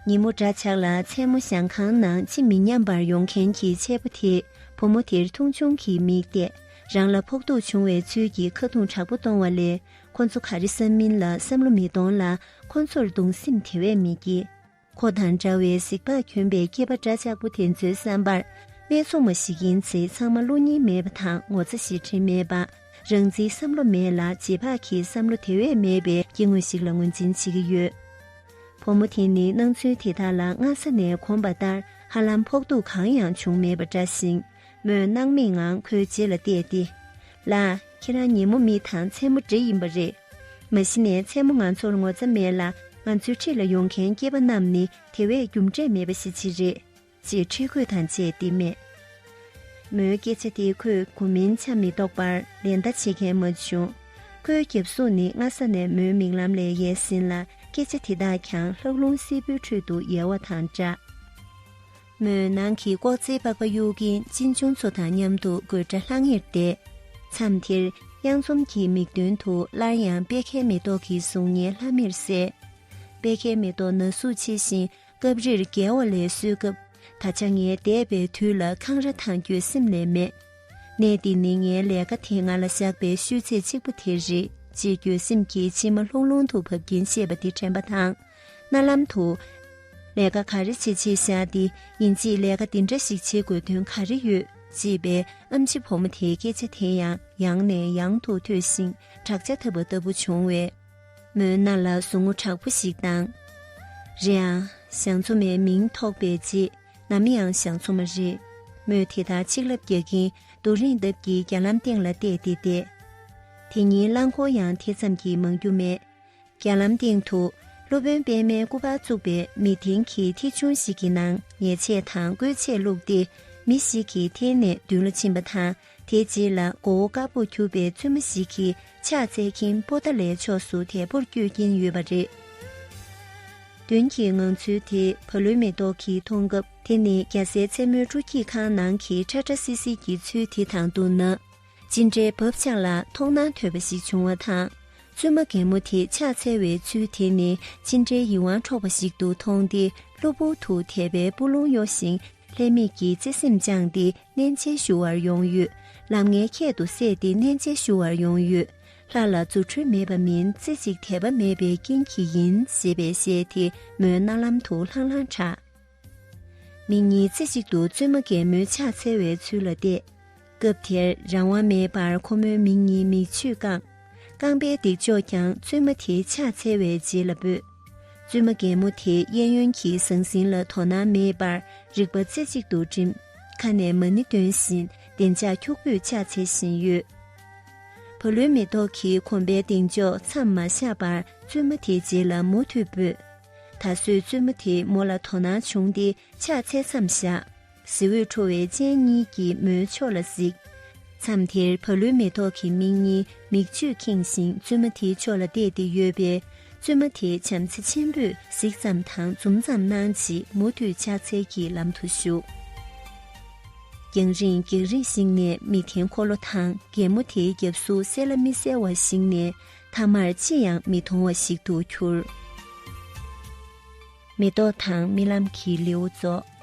ཉིན་མོ་འདྲ་ཆགས་ལ་མཚན་མོ་ཞང་ཁང་ནང་ཅི་མི་སྙམ་པར་ཡོང་མཁན་གྱི་ཕྱད་པོ་དེས་བུ་མོ་དེར་མཐོང་ཆུང་གི་མིག་གཏད། རང་ལ་ཕོག་ཐུག་བྱུང་བའི་ཚུལ་གྱིས་ཁ་རྡུང་དྲག་པོ་གཏོང་བ་ལས་ཁོ་ཚོ་ག་རེ་བསམ་མིན་ལ་བསམ་བློ་མི་གཏོང་ལ། ཁོ་ཚོར་གདུང་སེམས་དེ་བས་མི་སྐྱེ། ཁོ་དང་འདྲ་བའི་གཟིག་ལྤགས་གྱོན་པའི་སྐྱེས་པ་འདྲ་ཆགས་པོ་དེ་ཚོའི་བསམ་པར། སྨད་འཚོང་མ་ཞིག་ཡིན་ཚེ་ཚང་མ་བློ་སྙིང་མེད་པ་དང་ངོ་ཚ་ཞེ་དྲན་མེད་པ། རང་བརྩིའི་བསམ་བློ་མེད་ལ་རྗེས་དཔག་གི་བསམ་བློ་དེ་བས་མེད་པའི་སྐྱེ་དངོས་ཤིག་ལ་ངོས་འཛིན་བྱེད་ཀྱི་ཡོད། བུ་མོ་དེ་ནི་སྣང་ཚུལ་དེ་དག་ལ་སྔ་ས་ནས་གོམས་པ་ལྟར། ཧ་ལམ་ཕོག་ཐུག་གང་ཡང་བྱུང་མེད་པ་འདྲ་ཞིང་། མོས་སྣང་མེད་ངང་ཁོའི་རྗེས་ལ་བལྟས་ཏེ། ལགས། ཁྱེད་རང་ཉིན་མོ་མི་དང་མཚན་མོ་འདྲེ་ཡིན་པ་རེད། མ་གཞི་ནས་མཚན་མོ་ང་ཚོར་ངོ་ཚ་མེད་ལ། ང་ཚོའི་འཁྲིས་ལ་ཡོང་མཁན་སྐྱེས་པ་རྣམས་ནི་དེ་བས་རྒྱུ་འབྲས་མེད་པ་ཞིག་ཅིག་རེད། ཅེས་ཁྲེལ་དགོད་དང་བཅས་ཏེ་སྨྲས། མོའི་སྐད་ཆ་དེ་ཁོས་གོ་མིན་ཆ་མི་གཏོགས་པར་ལེན་བརྡ་བྱེད་མཁན་མ་བྱུང་། ཁོའི་རྒྱབ་གཟུགས་ནི་སྔ་ས་ནས་མོའི་མིག་ལམ་ལས་ཡལ་ཟིན་ལ། སྐད་ཆ་དེ་དག་ཀྱང་ལྷགས་རླུང་བསིལ་པོའི་ཁྲོད་དུ་ཡལ་བ་དང་འདྲ། མོས་ནང་གི་ལྐོག་རྩེད་པགས་པ་གཡུག་གིན་གཅེན་གཅུང་ཚོ་དང་མཉམ་དུ་དགོད་སྒྲ་ལྷང་ངེར་བསྡད། མཚམས་དེར་གཡང་འཛོམས་ཀྱི་མིག་མདུན་དུ་སླར་ཡང་པད་ཁའི་མེ་ཏོག་གི་གཟུགས་བརྙན་ལྷམ་མེར་གསལ། པད་ཁའི་མེ་ཏོག་ན་ཟུག་ཆེ་ཞིང་སྐབས་རེར་བརྒྱལ་བ་ལས་གསོས་སྐབས། ད་ཆ་ངའི་འདས་པའི་དུས་ལ་འཁང་ར་དང་འགྱོད་སེམས་ལས་མེད། གནས་འདི་ནི་ངའི་ལས་ཀ་དེ་ང་ལ་བཞག་པའི་ཤུལ་ཚད་གཅིག་པ་དེ་རེད། ཅེས་འགྱོད་སེམས་ཀྱི་མཆི་མ་ལྷུང་ལྷུང་དུ་བབས་ཀྱིན་བཤད་པ་འདི་དྲན་པ་དང་། རྣ་ལམ་དུ། ལས་ཀ་ག་རེ་བྱེད་བྱེད་བཞག་འདི་ཡིན་གཅིག་ལས་ཀ་འདི་འདྲ་ཞིག་བྱེད་དགོས་དོན་ག་རེ་ཡོད། ཅེས་པའི་ཨམ་ཆི་བུ་མོ་དེའི་སྐད་ཆ་དེ་ཡང་ཡང་ནས་ཡང་དུ་ཐོས་ཤིང་བྲག་ཅ་ཐབ་པ་ལྟ་བུ་བྱུང་བས། མོའི་རྣ་ལ་ཟུག་རྔུ་དྲག་པོ་ཞིག་བཏང་། རེད་ཨང་། ཞང་ཚོ་མའི་མིང་ཐོགས་པའི་རྗེས་ནམ་ཡང་ཞང་ཚོ་མ་རེད། མོས་དེ་ལྟར་ཆིག་ལབ་རྒྱག་གིན་རྡོ་རིང་ལྡབ་ཀྱིས་རྒྱ་ལམ་སྟེང་ལ་བལྟས་ཏེ་བསྡད། དེ་ཉིན་རླངས་འཁོར་ཡང་དེ་ཙམ་གྱིས་མང་རྒྱུ་མེད། རྒྱ་ལམ་སྟེང་དུ་སློབ་དཔོན་པད་མའི་སྐུ་པར་བཙུགས་པའི་མི་ཐེངས་ཀྱི་ཐེ་ཆུང་ཞིག་གི་ནང་ཉལ་ཆས་དང་སྐོལ་ཆས་བླུགས་ཏེ། མི་ཞིག་གིས་འཐེན་ནས་མདུན་ལ་ཕྱིན་པ་དང་། དེའི་རྗེས་ལ་མགོ་བོ་དཀར་པོ་གྱུར་པའི་བཙུན་མ་ཞིག་གིས་ཕྱག་འཚལ་གྱིན་པོ་ཏཱ་ལའི་ཕྱོགས་སུ་དལ་པོར་བསྐྱོད་ཀྱིན་ཡོད་པ་རེད། མདུན་གྱི་ངང་ཚུལ་དེ་བ་ལུའི་མེ་ཏོག་གིས་མཐོང་སྐབས། དེ་ནི་རྒྱ་སེར་མཚན་མོའི་སྤྲོ་སྐྱིད་ཁང་ནང་གི་ཁྲ་ཁྲ་སིལ་སིལ་གྱི་ཚུལ་དེ་དང་བསྡུར་ན། ཅི་འདྲའི་བབ་ཆགས་ལ་མཐོང་སྣང་དོད་པ་ཞིག་བྱུང་བ་དང་། བཙུན་མ་རྒན་མོ་དེ་ཕྱག་འཚལ་བའི་ཚུལ་དེ་ནི་ཅི་འདྲའི་ཡིད་དབང་འཕྲོག་པ་ཞིག་ཏུ་མཐོང་སྟེ། གློ་བུར་དུ་དད་པའི་སྤུ་ལོང་གཡོ་ཞིང་། ལྷད་མེད་ཀྱི་བརྩེ་སེམས་བཅངས་ཏེ་སྣེན་ཆེན་ཞུ་བར་ཡོང་ཡོད། ལམ་ངའི་ཁྱད་དུ་བསད་དེ་སྣེན་ཆེན་ཞུ་བར་ཡོང་ཡོད། ལྷ་ལ་རྫུ་འཕྲུལ་མེད་པ་མིན། རྩེ་གཅིག་དད་པ་མེད་པའི་རྐྱེན་གྱིས་ཡིན། ཞེས་པའི་གཞས་དེ་མོའི་རྣ་ལམ་དུ་ལྷང་ལྷང་གྲགས། མི་གཉིས་རྩེ་གཅིག་ཏུ་བཙུན་མ་རྒན་མོའི་ཕྱག་འཚལ་བའི་ཚུལ་ལ་བལྟས། སྐབས་དེར་རང་དབང་མེད་པར་ཁོ་མོའི་མིག་གཉིས་མིག་ཆུས་བཀང་། རྐང་པའི་འདེགས་འཇོག་ཀྱང་བཙུན་མ་དེའི་ཕྱག་འཚལ་བའི་རྗེས་ལ་སྤོས། བཙུན་མ་རྒན་མོ་དེ་གཡས་གཡོན་གྱི་ཟང་ཟིང་ལ་དོ་སྣང་མེད་པར་རིག་པ་རྩེ་གཅིག་ཏུ་བསྒྲིམས། ཁ་ནས་མ་ཎི་འདོན་བཞིན་བདེ་འཇགས་འཁྱུག་པོས་ཕྱག་འཚལ་བཞིན་ཡོད། བ་ལུའི་མེ་ཏོག་གིས་གོམ་པའི་གདེང་འཇོག་མཚམས་མ་བཞག་པར་བཙུན་མ་དེའི་རྗེས་ལ་མུ་མཐུད་སྤོས། ད་གཟོད་བཙུན་མ་དེས་མོ་ལ་དོ་སྣང་བྱུང་སྟེ་ཕྱག་འཚལ་མཚམས་བཞག། གཟི་འོད་འཕྲོ་བའི་སྤྱན་གཉིས་ཀྱིས་མོའི་ཕྱོགས་ལ་གཟིགས། མཚམས་དེར་བ་ལུའི་མེ་ཏོག་གི་མིག་གཉིས་མིག་ཆུས་ཁེངས་ཤིང་བཙུན་མ་དེའི་ཕྱོགས་ལ་བལྟས་ཏེ་ཡོད་པས། བཙུན་མ་དེས་བྱམས་བརྩེ་ཆེན་པོས་གཟིགས་ཙམ་དང་འཛུམ་ཙམ་གནང་རྗེས་མུ་མཐུད་ཕྱག་འཚལ་གྱི་ལམ་དུ་ཞུགས། རྒྱང་རིང་རྒྱང་རིང་ཞིག་ནས་མི་དེའི་འཁོར་ལོ་དང་རྒན་མོ་དེའི་རྒྱབ་གཟུགས་གསལ་ལ་མི་གསལ་བ་ཞིག་ནས་མཐའ་མར་ཅི་ཡང་མི་མཐོང་བ་ཞིག་ཏུ་གྱུར། མེ་ཏོག་དང་རྨི་ལམ་གྱི་ལེའུ་རྫོགས།